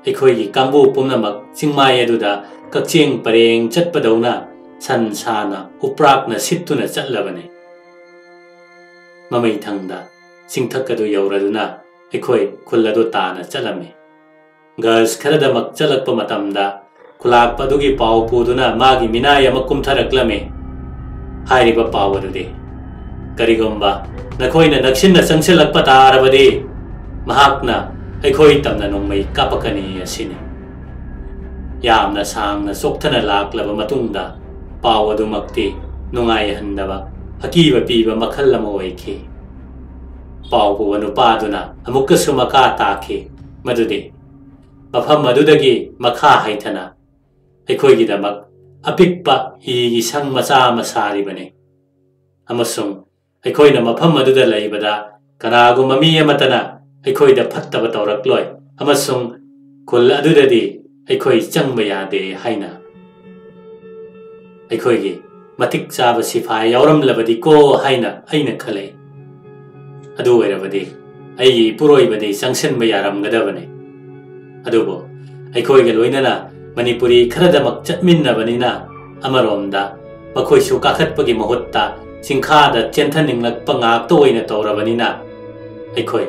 ꯑꯩꯈꯣꯏꯒꯤ ꯀꯥꯡꯕꯨ ꯄꯨꯝꯅꯃꯛ ꯆꯤꯡꯃꯥꯏ ꯑꯗꯨꯗ ꯀꯛꯆꯦꯡ ꯄꯔꯦꯡ ꯆꯠꯄꯗꯧꯅ ꯁꯟ ꯁꯥꯅ ꯎꯄ꯭ꯔꯥꯛꯅ ꯁꯤꯠꯇꯨꯅ ꯆꯠꯂꯕꯅꯤ꯫ ꯃꯃꯩ ꯊꯪꯗ ꯆꯤꯡꯊꯛ ꯑꯗꯨ ꯌꯧꯔꯗꯨꯅ ꯑꯩꯈꯣꯏ ꯈꯨꯜ ꯑꯗꯨ ꯇꯥꯅ ꯆꯠꯂꯝꯃꯤ꯫ ꯒꯁ ꯈꯔꯗꯃꯛ ꯆꯠꯂꯛꯄ ꯃꯇꯝꯗ ꯈꯨꯂꯥꯛꯄ ꯑꯗꯨꯒꯤ ꯄꯥꯎ ꯄꯨꯗꯨꯅ ꯃꯥꯒꯤ ꯃꯤꯅꯥꯏ ꯑꯃ ꯀꯨꯝꯊꯔꯛꯂꯝꯃꯤ꯫ ꯍꯥꯏꯔꯤꯕ ꯄꯥꯎ ꯑꯗꯨꯗꯤ, "ꯀꯔꯤꯒꯨꯝꯕ ꯅꯈꯣꯏꯅ ꯅꯛꯁꯤꯟꯅ ꯆꯪꯁꯤꯜꯂꯛꯄ ꯇꯥꯔꯕꯗꯤ ꯃꯍꯥꯛꯅ ꯑꯩꯈꯣꯏ ꯇꯝꯅ ꯅꯣꯡꯃꯩ ꯀꯥꯞꯄꯛꯀꯅꯤ" ꯑꯁꯤꯅꯤ꯫ ꯌꯥꯝꯅ ꯁꯥꯡꯅ ꯆꯣꯛꯊꯅ ꯂꯥꯛꯂꯕ ꯃꯇꯨꯡꯗ ꯄꯥꯎ ꯑꯗꯨꯃꯛꯇꯤ ꯅꯨꯡꯉꯥꯏꯍꯟꯗꯕ, ꯑꯀꯤꯕ ꯄꯤꯕ ꯃꯈꯜ ꯑꯃ ꯑꯣꯏꯈꯤ꯫ ꯄꯥꯎ ꯄꯨꯕ ꯅꯨꯄꯥꯗꯨꯅ ꯑꯃꯨꯛꯀꯁꯨ ꯃꯈꯥ ꯇꯥꯈꯤ ꯃꯗꯨꯗꯤ, ꯃꯐꯝ ꯑꯗꯨꯗꯒꯤ ꯃꯈꯥ ꯍꯥꯏꯊꯅ ꯑꯩꯈꯣꯏꯒꯤꯗꯃꯛ ꯑꯄꯤꯛꯄ ꯍꯤꯒꯤ ꯁꯪ ꯃꯆꯥ ꯑꯃ ꯁꯥꯔꯤꯕꯅꯤ, ꯑꯃꯁꯨꯡ ꯑꯩꯈꯣꯏꯅ ꯃꯐꯝ ꯑꯗꯨꯗ ꯂꯩꯕꯗ ꯀꯅꯥꯒꯨꯝꯕ ꯃꯤ ꯑꯃꯠꯇꯅ ꯑꯩꯈꯣꯏꯗ ꯐꯠꯇꯕ ꯇꯧꯔꯛꯂꯣꯏ, ꯑꯃꯁꯨꯡ ꯈꯨꯜ ꯑꯗꯨꯗꯗꯤ ꯑꯩꯈꯣꯏ ꯆꯪꯕ ꯌꯥꯗꯦ ꯍꯥꯏꯅ꯫ ꯑꯩꯈꯣꯏꯒꯤ ꯃꯇꯤꯛ ꯆꯥꯕ ꯁꯤꯐꯥꯏ ꯌꯥꯎꯔꯝꯂꯕꯗꯤꯀꯣ ꯍꯥꯏꯅ ꯑꯩꯅ ꯈꯜꯂꯛꯏ꯫ ꯑꯗꯨ ꯑꯣꯏꯔꯕꯗꯤ ꯑꯩꯒꯤ ꯏꯄꯨꯔꯣꯏꯕꯗꯤ ꯆꯪꯁꯤꯟꯕ ꯌꯥꯔꯝꯒꯗꯕꯅꯤ꯫ ꯑꯗꯨꯕꯨ ꯑꯩꯈꯣꯏꯒ ꯂꯣꯏꯅꯅ ꯃꯅꯤꯄꯨꯔꯤ ꯈꯔꯗꯃꯛ ꯆꯠꯃꯤꯟꯅꯕꯅꯤꯅ, ꯑꯃꯔꯣꯝꯗ ꯃꯈꯣꯏꯁꯨ ꯀꯥꯈꯠꯄꯒꯤ ꯃꯍꯨꯠꯇ ꯆꯤꯡꯈꯥꯗ ꯆꯦꯟꯊꯅꯤꯡꯂꯛꯄ ꯉꯥꯛꯇ ꯑꯣꯏꯅ ꯇꯧꯔꯕꯅꯤꯅ, ꯑꯩꯈꯣꯏ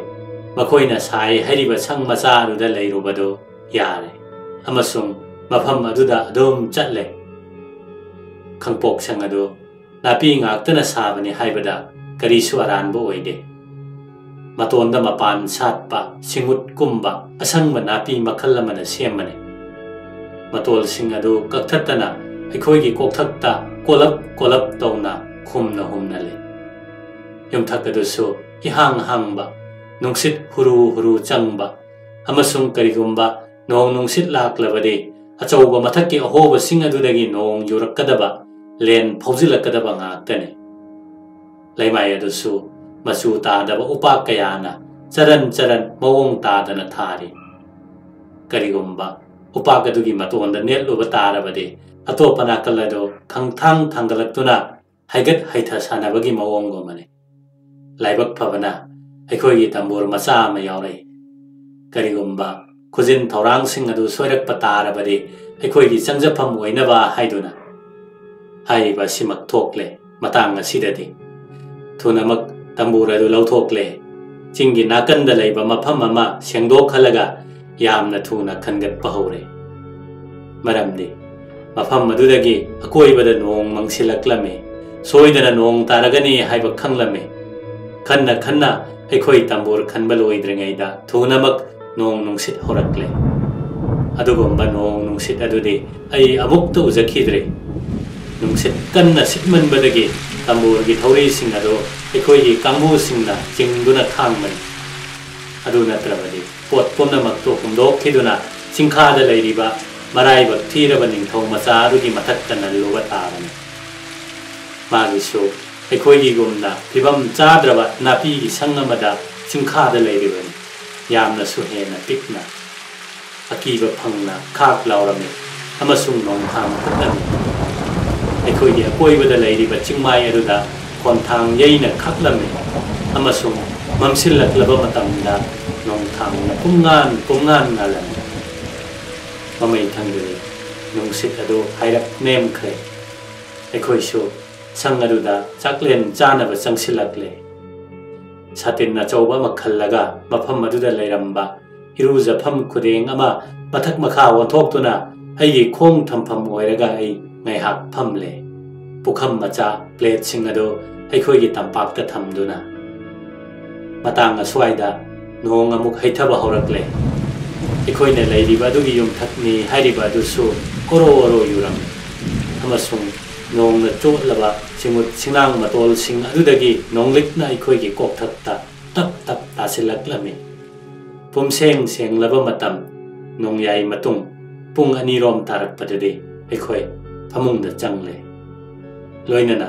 ꯃꯈꯣꯏꯅ ꯁꯥꯏ ꯍꯥꯏꯔꯤꯕ ꯁꯪ ꯃꯆꯥ ꯑꯗꯨꯗ ꯂꯩꯔꯨꯕꯗꯨ ꯌꯥꯔꯦ, ꯑꯃꯁꯨꯡ ꯃꯐꯝ ꯑꯗꯨꯗ ꯑꯗꯨꯝ ꯆꯠꯂꯦ꯫ ꯈꯥꯡꯄꯣꯛꯁꯪ ꯑꯗꯨ ꯅꯥꯄꯤ ꯉꯥꯛꯇꯅ ꯁꯥꯕꯅꯤ ꯍꯥꯏꯕꯗ ꯀꯔꯤꯁꯨ ꯑꯔꯥꯟꯕ ꯑꯣꯏꯗꯦ꯫ ꯃꯇꯣꯟꯗ ꯃꯄꯥꯟ ꯁꯥꯠꯄ ꯁꯤꯡꯎꯠꯀꯨꯝꯕ ꯑꯁꯪꯕ ꯅꯥꯄꯤ ꯃꯈꯜ ꯑꯃꯅ ꯁꯦꯝꯕꯅꯤ꯫ ꯃꯇꯣꯜꯁꯤꯡ ꯑꯗꯨ ꯀꯛꯊꯠꯇꯅ ꯑꯩꯈꯣꯏꯒꯤ ꯀꯣꯛꯊꯛꯇ ꯀꯣꯂꯞ ꯀꯣꯂꯞ ꯇꯧꯅ ꯈꯨꯝꯅ ꯍꯨꯝꯅ ꯂꯩ꯫ ꯌꯨꯝꯊꯛ ꯑꯗꯨꯁꯨ ꯏꯍꯥꯡ ꯍꯥꯡꯕ, ꯅꯨꯡꯁꯤꯠ ꯍꯨꯔꯨ ꯍꯨꯔꯨ ꯆꯪꯕ, ꯑꯃꯁꯨꯡ ꯀꯔꯤꯒꯨꯝꯕ ꯅꯣꯡ ꯅꯨꯡꯁꯤꯠ ꯂꯥꯛꯂꯕꯗꯤ ꯑꯆꯧꯕ ꯃꯊꯛꯀꯤ ꯑꯍꯣꯕꯁꯤꯡ ꯑꯗꯨꯗꯒꯤ ꯅꯣꯡ ꯌꯨꯔꯛꯀꯗꯕ, ꯂꯦꯟ ꯐꯥꯎꯖꯤꯜꯂꯛꯀꯗꯕ ꯉꯥꯛꯇꯅꯤ꯫ ꯂꯩꯃꯥꯏ ꯑꯗꯨꯁꯨ ꯃꯆꯨ ꯇꯥꯗꯕ ꯎꯄꯥꯛ ꯀꯌꯥꯅ ꯆꯔꯟ ꯆꯔꯟ ꯃꯑꯣꯡ ꯇꯥꯗꯅ ꯊꯥꯔꯤ꯫ ꯀꯔꯤꯒꯨꯝꯕ ꯎꯄꯥꯛ ꯑꯗꯨꯒꯤ ꯃꯇꯣꯟꯗ ꯅꯦꯠꯂꯨꯕ ꯇꯥꯔꯕꯗꯤ ꯑꯇꯣꯞꯄ ꯅꯥꯀꯜ ꯑꯗꯨ ꯈꯪꯊꯥꯡ ꯊꯥꯡꯒꯠꯂꯛꯇꯨꯅ ꯍꯥꯏꯒꯠ ꯍꯩꯊ ꯁꯥꯟꯅꯕꯒꯤ ꯃꯑꯣꯡꯒꯨꯝꯕꯅꯤ꯫ ꯂꯥꯏꯕꯛ ꯐꯕꯅ ꯑꯩꯈꯣꯏꯒꯤ ꯇꯝꯕꯨꯔ ꯃꯆꯥ ꯑꯃ ꯌꯥꯎꯔꯛꯏ꯫ ꯀꯔꯤꯒꯨꯝꯕ ꯈꯨꯖꯤꯟ ꯊꯧꯔꯥꯡꯁꯤꯡ ꯑꯗꯨ ꯁꯣꯏꯔꯛꯄ ꯇꯥꯔꯕꯗꯤ ꯑꯩꯈꯣꯏꯒꯤ ꯆꯪꯖꯐꯝ ꯑꯣꯏꯅꯕ ꯍꯥꯏꯗꯨꯅ꯫ ꯍꯥꯏꯔꯤꯕ ꯑꯁꯤꯃꯛ ꯊꯣꯛꯂꯦ꯫ ꯃꯇꯥꯡ ꯑꯁꯤꯗꯗꯤ ꯊꯨꯅꯃꯛ ꯇꯝꯕꯨꯔ ꯑꯗꯨ ꯂꯧꯊꯣꯛꯂꯦ꯫ ꯆꯤꯡꯒꯤ ꯅꯥꯀꯟꯗ ꯂꯩꯕ ꯃꯐꯝ ꯑꯃ ꯁꯦꯡꯗꯣꯛꯍꯜꯂꯒ ꯌꯥꯝꯅ ꯊꯨꯅ ꯈꯟꯒꯠꯄ ꯍꯧꯔꯦ꯫ ꯃꯔꯝꯗꯤ ꯃꯐꯝ ꯑꯗꯨꯗꯒꯤ ꯑꯀꯣꯏꯕꯗ ꯅꯣꯡ ꯃꯪꯁꯤꯜꯂꯛꯂꯝꯃꯤ꯫ ꯁꯣꯏꯗꯅ ꯅꯣꯡ ꯇꯥꯔꯒꯅꯤ ꯍꯥꯏꯕ ꯈꯪꯂꯝꯃꯤ꯫ ꯈꯟꯅ ꯈꯟꯅ ꯑꯩꯈꯣꯏ ꯇꯝꯕꯨꯔ ꯈꯟꯕ ꯂꯣꯏꯗ꯭ꯔꯤꯉꯩꯗ ꯊꯨꯅꯃꯛ ꯅꯣꯡ ꯅꯨꯡꯁꯤꯠ ꯍꯧꯔꯛꯂꯦ꯫ ꯑꯗꯨꯒꯨꯝꯕ ꯅꯣꯡ ꯅꯨꯡꯁꯤꯠ ꯑꯗꯨꯗꯤ ꯑꯩ ꯑꯃꯨꯛꯇ ꯎꯖꯈꯤꯗ꯭ꯔꯤ꯫ ꯅꯨꯡꯁꯤꯠ ꯀꯟꯅ ꯁꯤꯠꯃꯟꯕꯗꯒꯤ ꯇꯝꯕꯨꯔꯒꯤ ꯊꯧꯔꯤꯁꯤꯡ ꯑꯗꯨ ꯑꯩꯈꯣꯏꯒꯤ ꯀꯥꯡꯕꯨꯁꯤꯡꯅ ꯆꯤꯡꯗꯨꯅ ꯈꯥꯡꯕꯅꯤ꯫ ꯑꯗꯨ ꯅꯠꯇ꯭ꯔꯕꯗꯤ ꯄꯣꯠ ꯄꯨꯝꯅꯃꯛꯇꯨ ꯍꯨꯝꯗꯣꯛꯈꯤꯗꯨꯅ ꯆꯤꯡꯈꯥꯗ ꯂꯩꯔꯤꯕ ꯃꯔꯥꯏꯕꯛ ꯊꯤꯔꯕ ꯅꯤꯡꯊꯧ ꯃꯆꯥ ꯑꯗꯨꯒꯤ ꯃꯊꯛꯇ ꯅꯜꯂꯨꯕ ꯇꯥꯕꯅꯤ꯫ ꯃꯥꯒꯤꯁꯨ ꯑꯩꯈꯣꯏꯒꯤꯒꯨꯝꯅ ꯐꯤꯕꯝ ꯆꯥꯗ꯭ꯔꯕ ꯅꯥꯄꯤꯒꯤ ꯁꯪ ꯑꯃꯗ ꯆꯤꯡꯈꯥꯗ ꯂꯩꯔꯤꯕꯅꯤ꯫ ꯌꯥꯝꯅꯁꯨ ꯍꯦꯟꯅ ꯄꯤꯛꯅ꯫ ꯑꯀꯤꯕ ꯐꯪꯅ ꯈꯥꯛ ꯂꯥꯎꯔꯝꯃꯤ ꯑꯃꯁꯨꯡ ꯅꯣꯡꯊꯥꯡ ꯈꯨꯠꯂꯝꯃꯤ꯫ ꯑꯩꯈꯣꯏꯒꯤ ꯑꯀꯣꯏꯕꯗ ꯂꯩꯔꯤꯕ ꯆꯤꯡꯃꯥꯏ ꯑꯗꯨꯗ ꯈꯣꯟꯊꯥꯡ ꯌꯩꯅ ꯈꯥꯛꯂꯝꯃꯤ ꯑꯃꯁꯨꯡ ꯃꯝꯁꯤꯜꯂꯛꯂꯕ ꯃꯇꯝꯗ ꯅꯣꯡꯊꯥꯡꯅ ꯄꯨꯝꯉꯥꯟ ꯄꯨꯝꯉꯥꯟ ꯉꯥꯜꯂꯝꯃꯤ꯫ ꯃꯃꯩ ꯊꯪꯗꯨꯅꯤ ꯅꯨꯡꯁꯤꯠ ꯑꯗꯨ ꯍꯥꯏꯔꯞ ꯅꯦꯝꯈ꯭ꯔꯦ꯫ ꯑꯩꯈꯣꯏꯁꯨ ꯁꯪ ꯑꯗꯨꯗ ꯆꯥꯛꯂꯦꯟ ꯆꯥꯅꯕ ꯆꯪꯁꯤꯜꯂꯛꯂꯦ꯫ ꯁꯥꯇꯤꯟ ꯑꯆꯧꯕ ꯑꯃ ꯈꯜꯂꯒ ꯃꯐꯝ ꯑꯗꯨꯗ ꯂꯩꯔꯝꯕ ꯏꯔꯨꯖꯐꯝ ꯈꯨꯗꯦꯡ ꯑꯃ ꯃꯊꯛ ꯃꯈꯥ ꯑꯣꯟꯊꯣꯛꯇꯨꯅ ꯑꯩꯒꯤ ꯈꯣꯡ ꯊꯝꯐꯝ ꯑꯣꯏꯔꯒ ꯑꯩ ꯉꯥꯏꯍꯥꯛ ꯐꯝꯂꯦ꯫ ꯄꯨꯈꯝ ꯃꯆꯥ, ꯄ꯭ꯂꯦꯠꯁꯤꯡ ꯑꯗꯨ ꯑꯩꯈꯣꯏꯒꯤ ꯇꯝꯄꯥꯛꯇ ꯊꯝꯗꯨꯅ꯫ ꯃꯇꯥꯡ ꯑꯁ꯭ꯋꯥꯏꯗ ꯅꯣꯡ ꯑꯃꯨꯛ ꯍꯩꯊꯕ ꯍꯧꯔꯛꯂꯦ꯫ ꯑꯩꯈꯣꯏꯅ ꯂꯩꯔꯤꯕ ꯑꯗꯨꯒꯤ ꯌꯨꯝꯊꯛꯅꯤ ꯍꯥꯏꯔꯤꯕ ꯑꯗꯨꯁꯨ ꯑꯣꯔꯣ ꯑꯣꯔꯣ ꯌꯨꯔꯝꯃꯤ, ꯑꯃꯁꯨꯡ ꯅꯣꯡꯅ ꯆꯣꯠꯂꯕ ꯁꯤꯡꯎꯠ ꯁꯤꯡꯅꯥꯡ ꯃꯇꯣꯜꯁꯤꯡ ꯑꯗꯨꯗꯒꯤ ꯅꯣꯡꯂꯤꯛꯅ ꯑꯩꯈꯣꯏꯒꯤ ꯀꯣꯛꯊꯛꯇ ꯇꯞ ꯇꯞ ꯇꯥꯁꯤꯜꯂꯛꯂꯝꯃꯤ꯫ ꯄꯨꯝꯁꯦꯡ ꯁꯦꯡꯂꯕ ꯃꯇꯝ, ꯅꯣꯡꯌꯥꯏ ꯃꯇꯨꯡ ꯄꯨꯡ ꯑꯅꯤꯔꯣꯝ ꯇꯥꯔꯛꯄꯗꯗꯤ ꯑꯩꯈꯣꯏ ꯐꯃꯨꯡꯗ ꯆꯪꯂꯦ꯫ ꯂꯣꯏꯅꯅ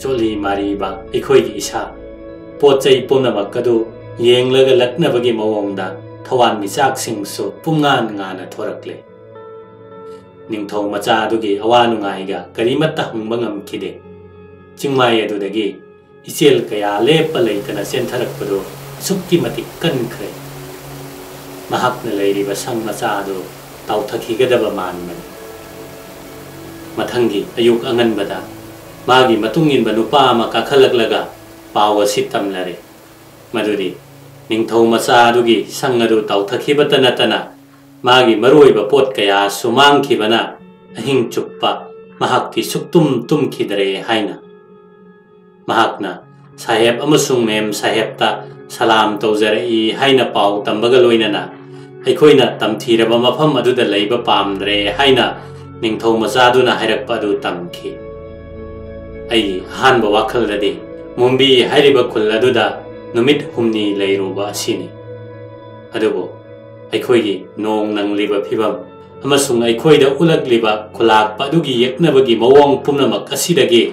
ꯆꯣꯠꯂꯤ ꯃꯥꯔꯤꯕ ꯑꯩꯈꯣꯏꯒꯤ ꯏꯁꯥ, ꯄꯣꯠ ꯆꯩ ꯄꯨꯝꯅꯃꯛ ꯑꯗꯨ ꯌꯦꯡꯂꯒ ꯂꯛꯅꯕꯒꯤ ꯃꯑꯣꯡꯗ ꯊꯋꯥꯟꯃꯤꯆꯥꯛꯁꯤꯡꯁꯨ ꯄꯨꯡꯉꯥꯟ ꯉꯥꯟꯅ ꯊꯣꯔꯛꯂꯦ꯫ ꯅꯤꯡꯊꯧ ꯃꯆꯥ ꯑꯗꯨꯒꯤ ꯑꯋꯥ ꯅꯨꯡꯉꯥꯏꯒ ꯀꯔꯤꯃꯠꯇ ꯍꯪꯕ ꯉꯝꯈꯤꯗꯦ꯫ ꯆꯤꯡꯃꯥꯏ ꯑꯗꯨꯗꯒꯤ ꯏꯆꯦꯜ ꯀꯌꯥ ꯂꯦꯞꯄ ꯂꯩꯇꯅ ꯆꯦꯟꯊꯔꯛꯄꯗꯨ ꯑꯁꯨꯛꯀꯤ ꯃꯇꯤꯛ ꯀꯟꯈ꯭ꯔꯦ꯫ ꯃꯍꯥꯛꯅ ꯂꯩꯔꯤꯕ ꯁꯪ ꯃꯆꯥ ꯑꯗꯨ ꯇꯥꯎꯊꯈꯤꯒꯗꯕ ꯃꯥꯟꯕꯅꯤ꯫ ꯃꯊꯪꯒꯤ ꯑꯌꯨꯛ ꯑꯉꯟꯕꯗ ꯃꯥꯒꯤ ꯃꯇꯨꯡ ꯏꯟꯕ ꯅꯨꯄꯥ ꯑꯃ ꯀꯥꯈꯠꯂꯛꯂꯒ ꯄꯥꯎ ꯑꯁꯤ ꯇꯝꯂꯔꯦ, ꯃꯗꯨꯗꯤ ꯅꯤꯡꯊꯧ ꯃꯆꯥ ꯑꯗꯨꯒꯤ ꯁꯪ ꯑꯗꯨ ꯇꯥꯎꯊꯈꯤꯕꯇ ꯅꯠꯇꯅ ꯃꯥꯒꯤ ꯃꯔꯨꯑꯣꯏꯕ ꯄꯣꯠ ꯀꯌꯥꯁꯨ ꯃꯥꯡꯈꯤꯕꯅ ꯑꯍꯤꯡ ꯆꯨꯞꯄ ꯃꯍꯥꯛꯇꯤ ꯁꯨꯛꯇꯨꯝ ꯇꯨꯝꯈꯤꯗ꯭ꯔꯦ ꯍꯥꯏꯅ꯫ ꯃꯍꯥꯛꯅ ꯁꯥꯍꯦꯕ ꯑꯃꯁꯨꯡ ꯃꯦꯝ ꯁꯥꯍꯦꯕꯇ ꯁꯂꯥꯝ ꯇꯧꯖꯔꯛꯏ ꯍꯥꯏꯅ ꯄꯥꯎ ꯇꯝꯕꯒ ꯂꯣꯏꯅꯅ ꯑꯩꯈꯣꯏꯅ ꯇꯝꯊꯤꯔꯕ ꯃꯐꯝ ꯑꯗꯨꯗ ꯂꯩꯕ ꯄꯥꯝꯗ꯭ꯔꯦ ꯍꯥꯏꯅ ꯅꯤꯡꯊꯧ ꯃꯆꯥꯗꯨꯅ ꯍꯥꯏꯔꯛꯄ ꯑꯗꯨ ꯇꯝꯈꯤ꯫ ꯑꯩꯒꯤ ꯑꯍꯥꯟꯕ ꯋꯥꯈꯜꯗꯗꯤ ꯃꯨꯝꯕꯤ ꯍꯥꯏꯔꯤꯕ ꯈꯨꯜ ꯑꯗꯨꯗ ꯅꯨꯃꯤꯠ ꯍꯨꯝꯅꯤ ꯂꯩꯔꯨꯕ ꯑꯁꯤꯅꯤ꯫ ꯑꯗꯨꯕꯨ ꯑꯩꯈꯣꯏꯒꯤ ꯅꯣꯡ ꯅꯪꯂꯤꯕ ꯐꯤꯚꯝ ꯑꯃꯁꯨꯡ ꯑꯩꯈꯣꯏꯗ ꯎꯠꯂꯛꯂꯤꯕ ꯈꯨꯂꯥꯛꯄ ꯑꯗꯨꯒꯤ ꯌꯦꯛꯅꯕꯒꯤ ꯃꯑꯣꯡ ꯄꯨꯝꯅꯃꯛ ꯑꯁꯤꯗꯒꯤ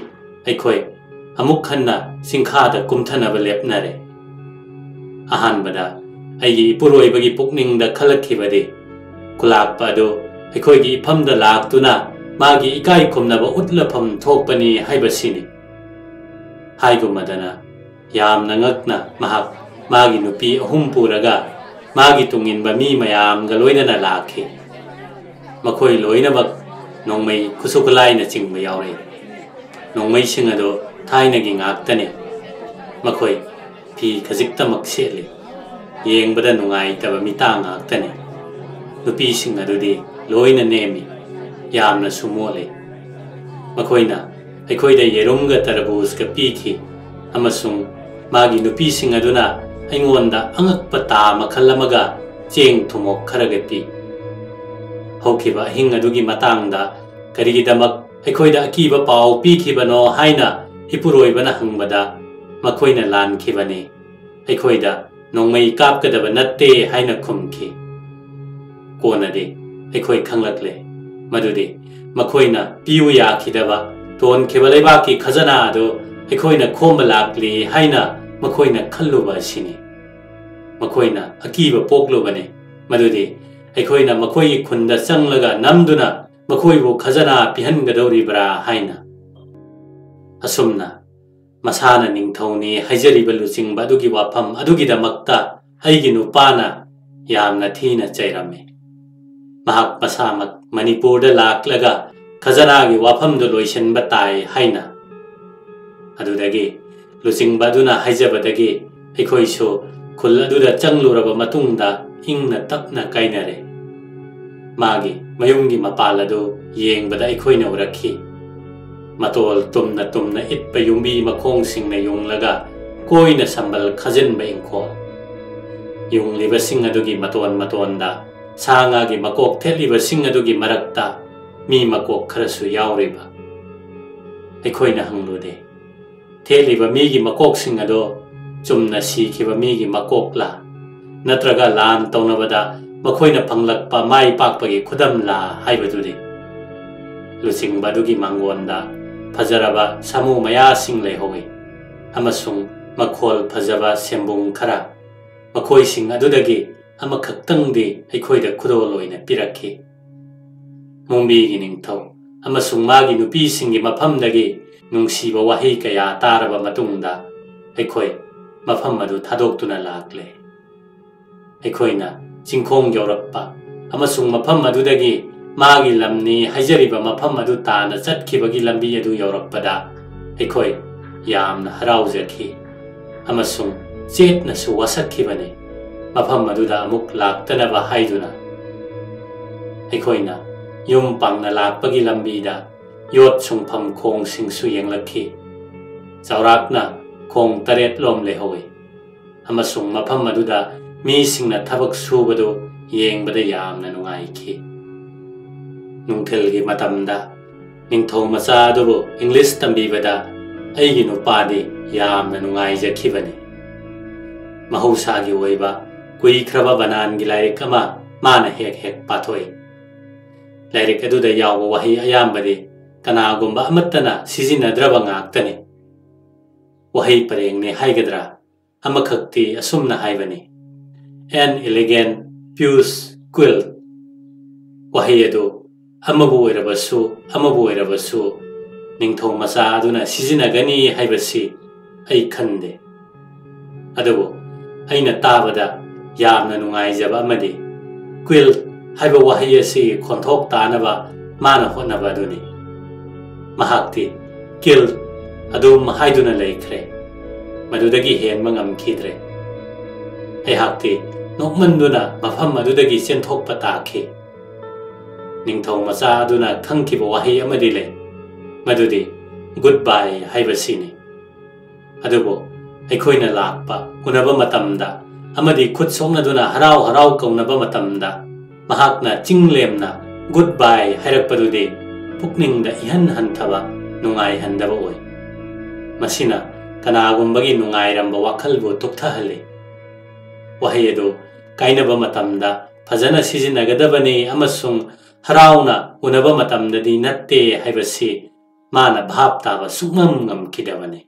ꯑꯩꯈꯣꯏ ꯑꯃꯨꯛ ꯍꯟꯅ ꯆꯤꯡꯈꯥꯗ ꯀꯨꯝꯊꯅꯕ ꯂꯦꯞꯅꯔꯦ꯫ ꯑꯍꯥꯟꯕꯗ ꯑꯩꯒꯤ ꯏꯄꯨꯔꯣꯏꯕꯒꯤ ꯄꯨꯛꯅꯤꯡꯗ ꯈꯜꯂꯛꯈꯤꯕꯗꯤ, ꯈꯨꯂꯥꯛꯄ ꯑꯗꯨ ꯑꯩꯈꯣꯏꯒꯤ ꯏꯐꯝꯗ ꯂꯥꯛꯇꯨꯅ ꯃꯥꯒꯤ ꯏꯀꯥꯏ ꯈꯨꯝꯅꯕ ꯎꯠꯂꯐꯝ ꯊꯣꯛꯄꯅꯤ ꯍꯥꯏꯕꯁꯤꯅꯤ꯫ ꯍꯥꯏꯒꯨꯝꯃꯗꯅ, ꯌꯥꯝꯅ ꯉꯛꯅ ꯃꯍꯥꯛ ꯃꯥꯒꯤ ꯅꯨꯄꯤ ꯑꯍꯨꯝ ꯄꯨꯔꯒ ꯃꯥꯒꯤ ꯇꯨꯡꯏꯟꯕ ꯃꯤ ꯃꯌꯥꯝꯒ ꯂꯣꯏꯅꯅ ꯂꯥꯛꯈꯤ꯫ ꯃꯈꯣꯏ ꯂꯣꯏꯅꯃꯛ ꯅꯣꯡꯃꯩ, ꯈꯨꯠꯁꯨ ꯈꯨꯠꯂꯥꯏꯅꯆꯤꯡꯕ ꯌꯥꯎꯔꯛꯏ꯫ ꯅꯣꯡꯃꯩꯁꯤꯡ ꯑꯗꯨ ꯊꯥꯏꯅꯒꯤ ꯉꯥꯛꯇꯅꯤ꯫ ꯃꯈꯣꯏ ꯐꯤ ꯈꯖꯤꯛꯇꯃꯛ ꯁꯦꯠꯂꯤ꯫ ꯌꯦꯡꯕꯗ ꯅꯨꯡꯉꯥꯏꯇꯕ ꯃꯤꯇꯥ ꯉꯥꯛꯇꯅꯤ꯫ ꯅꯨꯄꯤꯁꯤꯡ ꯑꯗꯨꯗꯤ ꯂꯣꯏꯅ ꯅꯦꯝꯃꯤ, ꯌꯥꯝꯅꯁꯨ ꯃꯣꯠꯂꯤ꯫ ꯃꯈꯣꯏꯅ ꯑꯩꯈꯣꯏꯗ ꯌꯦꯔꯨꯝꯒ ꯇꯔꯕꯨꯖꯒ ꯄꯤꯈꯤ, ꯑꯃꯁꯨꯡ ꯃꯥꯒꯤ ꯅꯨꯄꯤꯁꯤꯡ ꯑꯗꯨꯅ ꯑꯩꯉꯣꯟꯗ ꯑꯉꯛꯄ ꯇꯥ ꯃꯈꯜ ꯑꯃꯒ ꯆꯦꯡ ꯊꯨꯝꯃꯣꯛ ꯈꯔꯒ ꯄꯤ꯫ ꯍꯧꯈꯤꯕ ꯑꯍꯤꯡ ꯑꯗꯨꯒꯤ ꯃꯇꯥꯡꯗ ꯀꯔꯤꯒꯤꯗꯃꯛ ꯑꯩꯈꯣꯏꯗ ꯑꯀꯤꯕ ꯄꯥꯎ ꯄꯤꯈꯤꯕꯅꯣ ꯍꯥꯏꯅ ꯏꯄꯨꯔꯣꯏꯕꯅ ꯍꯪꯕꯗ, ꯃꯈꯣꯏꯅ ꯂꯥꯟꯈꯤꯕꯅꯤ, ꯑꯩꯈꯣꯏꯗ ꯅꯣꯡꯃꯩ ꯀꯥꯞꯀꯗꯕ ꯅꯠꯇꯦ ꯍꯥꯏꯅ ꯈꯨꯝꯈꯤ꯫ ꯀꯣꯟꯅꯗꯤ ꯑꯩꯈꯣꯏ ꯈꯪꯂꯛꯂꯦ ꯃꯗꯨꯗꯤ ꯃꯈꯣꯏꯅ ꯄꯤꯌꯨ ꯌꯥꯈꯤꯗꯕ ꯇꯣꯟꯈꯤꯕ ꯂꯩꯕꯥꯛꯀꯤ ꯈꯖꯅꯥ ꯑꯗꯨ ꯑꯩꯈꯣꯏꯅ ꯈꯣꯝꯕ ꯂꯥꯛꯂꯤ ꯍꯥꯏꯅ ꯃꯈꯣꯏꯅ ꯈꯜꯂꯨꯕ ꯑꯁꯤꯅꯤ꯫ ꯃꯈꯣꯏꯅ ꯑꯀꯤꯕ ꯄꯣꯛꯂꯨꯕꯅꯤ ꯃꯗꯨꯗꯤ ꯑꯩꯈꯣꯏꯅ ꯃꯈꯣꯏꯒꯤ ꯈꯨꯟꯗ ꯆꯪꯂꯒ ꯅꯝꯗꯨꯅ ꯃꯈꯣꯏꯕꯨ ꯈꯖꯅꯥ ꯄꯤꯍꯟꯒꯗꯧꯔꯤꯕ꯭ꯔꯥ ꯍꯥꯏꯅ꯫ ꯑꯁꯨꯝꯅ ꯃꯁꯥꯅ ꯅꯤꯡꯊꯧꯅꯤ ꯍꯥꯏꯖꯔꯤꯕ ꯂꯨꯆꯤꯡꯕ ꯑꯗꯨꯒꯤ ꯋꯥꯐꯝ ꯑꯗꯨꯒꯤꯗꯃꯛꯇ ꯑꯩꯒꯤ ꯅꯨꯄꯥꯅ ꯌꯥꯝꯅ ꯊꯤꯅ ꯆꯩꯔꯝꯃꯤ꯫ ꯃꯍꯥꯛ ꯃꯁꯥꯃꯛ ꯃꯅꯤꯄꯨꯔꯗ ꯂꯥꯛꯂꯒ ꯈꯖꯅꯥꯒꯤ ꯋꯥꯐꯝꯗꯨ ꯂꯣꯏꯁꯤꯟꯕ ꯇꯥꯏ ꯍꯥꯏꯅ꯫ ꯑꯗꯨꯗꯒꯤ ꯂꯨꯆꯤꯡꯕ ꯑꯗꯨꯅ ꯍꯥꯏꯖꯕꯗꯒꯤ ꯑꯩꯈꯣꯏꯁꯨ ꯈꯨꯜ ꯑꯗꯨꯗ ꯆꯪꯂꯨꯔꯕ ꯃꯇꯨꯡꯗ ꯏꯪꯅ ꯇꯞꯅ ꯀꯥꯏꯅꯔꯦ꯫ ꯃꯥꯒꯤ ꯃꯌꯨꯝꯒꯤ ꯃꯄꯥꯜ ꯑꯗꯨ ꯌꯦꯡꯕꯗ ꯑꯩꯈꯣꯏꯅ ꯎꯔꯛꯈꯤ꯫ ꯃꯇꯣꯜ ꯇꯨꯝꯅ ꯇꯨꯝꯅ ꯏꯠꯄ ꯌꯨꯝꯕꯤ ꯃꯈꯣꯡꯁꯤꯡꯅ ꯌꯨꯡꯂꯒ ꯀꯣꯏꯅ ꯁꯝꯕꯜ ꯈꯥꯖꯤꯟꯕ ꯏꯪꯈꯣꯜ꯫ ꯌꯨꯡꯂꯤꯕꯁꯤꯡ ꯑꯗꯨꯒꯤ ꯃꯇꯣꯟ ꯃꯇꯣꯟꯗ ꯁꯥ ꯉꯥꯒꯤ ꯃꯀꯣꯛ ꯊꯦꯠꯂꯤꯕꯁꯤꯡ ꯑꯗꯨꯒꯤ ꯃꯔꯛꯇ ꯃꯤ ꯃꯀꯣꯛ ꯈꯔꯁꯨ ꯌꯥꯎꯔꯤꯕ꯫ ꯑꯩꯈꯣꯏꯅ ꯍꯪꯂꯨꯗꯦ꯫ ꯊꯦꯠꯂꯤꯕ ꯃꯤꯒꯤ ꯃꯀꯣꯛꯁꯤꯡ ꯑꯗꯣ ꯆꯨꯝꯅ ꯁꯤꯈꯤꯕ ꯃꯤꯒꯤ ꯃꯀꯣꯛꯂꯥ? ꯅꯠꯇ꯭ꯔꯒ ꯂꯥꯟ ꯇꯧꯅꯕꯗ ꯃꯈꯣꯏꯅ ꯐꯪꯂꯛꯄ ꯃꯥꯏ ꯄꯥꯛꯄꯒꯤ ꯈꯨꯗꯝꯂꯥ ꯍꯥꯏꯕꯗꯨꯅꯤ꯫ ꯂꯨꯆꯤꯡꯕ ꯑꯗꯨꯒꯤ ꯃꯥꯡꯒꯣꯟꯗ ꯐꯖꯔꯕ ꯁꯥꯃꯨ ꯃꯌꯥꯁꯤꯡ ꯂꯩꯍꯧꯏ, ꯑꯃꯁꯨꯡ ꯃꯈꯣꯜ ꯐꯖꯕ ꯁꯦꯝꯕꯨꯡ ꯈꯔ꯫ ꯃꯈꯣꯏꯁꯤꯡ ꯑꯗꯨꯗꯒꯤ ꯑꯃꯈꯛꯇꯪꯗꯤ ꯑꯩꯈꯣꯏꯗ ꯈꯨꯗꯣꯜ ꯑꯣꯏꯅ ꯄꯤꯔꯛꯈꯤ꯫ ꯃꯨꯝꯕꯤꯒꯤ ꯅꯤꯡꯊꯧ ꯑꯃꯁꯨꯡ ꯃꯥꯒꯤ ꯅꯨꯄꯤꯁꯤꯡꯒꯤ ꯃꯐꯝꯗꯒꯤ ꯅꯨꯡꯁꯤꯕ ꯋꯥꯍꯩ ꯀꯌꯥ ꯇꯥꯔꯕ ꯃꯇꯨꯡꯗ, ꯑꯩꯈꯣꯏ ꯃꯐꯝ ꯑꯗꯨ ꯊꯥꯗꯣꯛꯇꯨꯅ ꯂꯥꯛꯂꯦ꯫ ꯑꯩꯈꯣꯏꯅ ꯆꯤꯡꯈꯣꯡ ꯌꯧꯔꯛꯄ ꯑꯃꯁꯨꯡ ꯃꯐꯝ ꯑꯗꯨꯗꯒꯤ ꯃꯥꯒꯤ ꯂꯝꯅꯤ ꯍꯥꯏꯖꯔꯤꯕ ꯃꯐꯝ ꯑꯗꯨ ꯇꯥꯅ ꯆꯠꯈꯤꯕꯒꯤ ꯂꯝꯕꯤ ꯑꯗꯨ ꯌꯧꯔꯛꯄꯗ, ꯑꯩꯈꯣꯏ ꯌꯥꯝꯅ ꯍꯔꯥꯎꯖꯈꯤ ꯑꯃꯁꯨꯡ ꯆꯦꯠꯅꯁꯨ ꯋꯥꯁꯛꯈꯤꯕꯅꯤ, ꯃꯐꯝ ꯑꯗꯨꯗ ꯑꯃꯨꯛ ꯂꯥꯛꯇꯅꯕ ꯍꯥꯏꯗꯨꯅ꯫ ꯑꯩꯈꯣꯏꯅ ꯌꯨꯝ ꯄꯥꯡꯅ ꯂꯥꯛꯄꯒꯤ ꯂꯝꯕꯤꯗ ꯌꯣꯠ ꯁꯨꯡꯐꯝ ꯈꯣꯡꯁꯤꯡꯁꯨ ꯌꯦꯡꯂꯛꯈꯤ꯫ ꯆꯥꯎꯔꯥꯛꯅ ꯈꯣꯡ ꯇꯔꯦꯠ ꯂꯣꯝ ꯂꯩꯍꯧꯏ, ꯑꯃꯁꯨꯡ ꯃꯐꯝ ꯑꯗꯨꯗ ꯃꯤꯁꯤꯡꯅ ꯊꯕꯛ ꯁꯨꯕꯗꯨ ꯌꯦꯡꯕꯗ ꯌꯥꯝꯅ ꯅꯨꯡꯉꯥꯏꯈꯤ꯫ ꯅꯨꯡꯊꯤꯜꯒꯤ ꯃꯇꯝꯗ ꯅꯤꯡꯊꯧ ꯃꯆꯥ ꯑꯗꯨꯕꯨ ꯏꯪꯂꯤꯁ ꯇꯝꯕꯤꯕꯗ ꯑꯩꯒꯤ ꯅꯨꯄꯥꯗꯤ ꯌꯥꯝꯅ ꯅꯨꯡꯉꯥꯏꯖꯈꯤꯕꯅꯤ꯫ ꯃꯍꯧꯁꯥꯒꯤ ꯑꯣꯏꯕ ꯀꯨꯏꯈ꯭ꯔꯕ ꯕꯅꯥꯟꯒꯤ ꯂꯥꯏꯔꯤꯛ ꯑꯃ ꯃꯥꯅ ꯍꯦꯛ ꯍꯦꯛ ꯄꯥꯊꯣꯛꯏ꯫ ꯂꯥꯏꯔꯤꯛ ꯑꯗꯨꯗ ꯌꯥꯎꯕ ꯋꯥꯍꯩ ꯑꯌꯥꯝꯕꯗꯤ ꯀꯅꯥꯒꯨꯝꯕ ꯑꯃꯠꯇꯅ ꯁꯤꯖꯤꯟꯅꯗ꯭ꯔꯕ ꯉꯥꯛꯇꯅꯤ꯫ ꯋꯥꯍꯩ ꯄꯔꯦꯡꯅꯤ ꯍꯥꯏꯒꯗ꯭ꯔꯥ? ꯑꯃꯈꯛꯇꯤ ꯑꯁꯨꯝꯅ ꯍꯥꯏꯕꯅꯤ, "An elegant puce quilt"꯫ ꯋꯥꯍꯩ ꯑꯗꯨ ꯑꯃꯕꯨ ꯑꯣꯏꯔꯕꯁꯨ, ꯑꯃꯕꯨ ꯑꯣꯏꯔꯕꯁꯨ, ꯅꯤꯡꯊꯧ ꯃꯆꯥ ꯑꯗꯨꯅ ꯁꯤꯖꯤꯟꯅꯒꯅꯤ ꯍꯥꯏꯕꯁꯤ ꯑꯩ ꯈꯟꯗꯦ꯫ ꯑꯗꯨꯕꯨ ꯑꯩꯅ ꯇꯥꯕꯗ ꯌꯥꯝꯅ ꯅꯨꯡꯉꯥꯏꯖꯕ ꯑꯃꯗꯤ quilt ꯍꯥꯏꯕ ꯋꯥꯍꯩ ꯑꯁꯤꯒꯤ ꯈꯣꯟꯊꯣꯛ ꯇꯥꯅꯕ ꯃꯥꯅ ꯍꯣꯠꯅꯕ ꯑꯗꯨꯅꯤ꯫ ꯃꯍꯥꯛꯇꯤ "kilt" ꯑꯗꯨꯝ ꯍꯥꯏꯗꯨꯅ ꯂꯩꯈ꯭ꯔꯦ꯫ ꯃꯗꯨꯗꯒꯤ ꯍꯦꯟꯕ ꯉꯝꯈꯤꯗ꯭ꯔꯦ꯫ ꯑꯩꯍꯥꯛꯇꯤ ꯅꯣꯛꯃꯟꯗꯨꯅ ꯃꯐꯝ ꯑꯗꯨꯗꯒꯤ ꯆꯦꯟꯊꯣꯛꯄ ꯇꯥꯈꯤ꯫ ꯅꯤꯡꯊꯧ ꯃꯆꯥ ꯑꯗꯨꯅ ꯈꯪꯈꯤꯕ ꯋꯥꯍꯩ ꯑꯃꯗꯤ ꯂꯩ, ꯃꯗꯨꯗꯤ "goodbye" ꯍꯥꯏꯕꯁꯤꯅꯤ꯫ ꯑꯗꯨꯕꯨ ꯑꯩꯈꯣꯏꯅ ꯂꯥꯛꯄ, ꯎꯅꯕ ꯃꯇꯝꯗ ꯑꯃꯗꯤ ꯈꯨꯠ ꯁꯣꯛꯅꯗꯨꯅ ꯍꯔꯥꯎ ꯍꯔꯥꯎ ꯀꯧꯅꯕ ꯃꯇꯝꯗ ꯃꯍꯥꯛꯅ ꯆꯤꯡꯂꯦꯝꯅ "goodbye" ꯍꯥꯏꯔꯛꯄꯗꯨꯗꯤ ꯄꯨꯛꯅꯤꯡꯗ ꯏꯍꯟ ꯍꯟꯊꯕ, ꯅꯨꯡꯉꯥꯏꯍꯟꯗꯕ ꯑꯣꯏ꯫ ꯃꯁꯤꯅ ꯀꯅꯥꯒꯨꯝꯕꯒꯤ ꯅꯨꯡꯉꯥꯏꯔꯝꯕ ꯋꯥꯈꯜꯕꯨ ꯇꯨꯞꯊꯍꯜꯂꯤ꯫ ꯋꯥꯍꯩ ꯑꯗꯨ ꯀꯥꯏꯅꯕ ꯃꯇꯝꯗ ꯐꯖꯅ ꯁꯤꯖꯤꯟꯅꯒꯗꯕꯅꯤ ꯑꯃꯁꯨꯡ ꯍꯔꯥꯎꯅ ꯎꯅꯕ ꯃꯇꯝꯗꯗꯤ ꯅꯠꯇꯦ ꯍꯥꯏꯕꯁꯤ ꯃꯥꯅ ꯚꯥꯞ ꯇꯥꯕ ꯁꯨꯡꯉꯝ ꯉꯝꯈꯤꯗꯕꯅꯤ꯫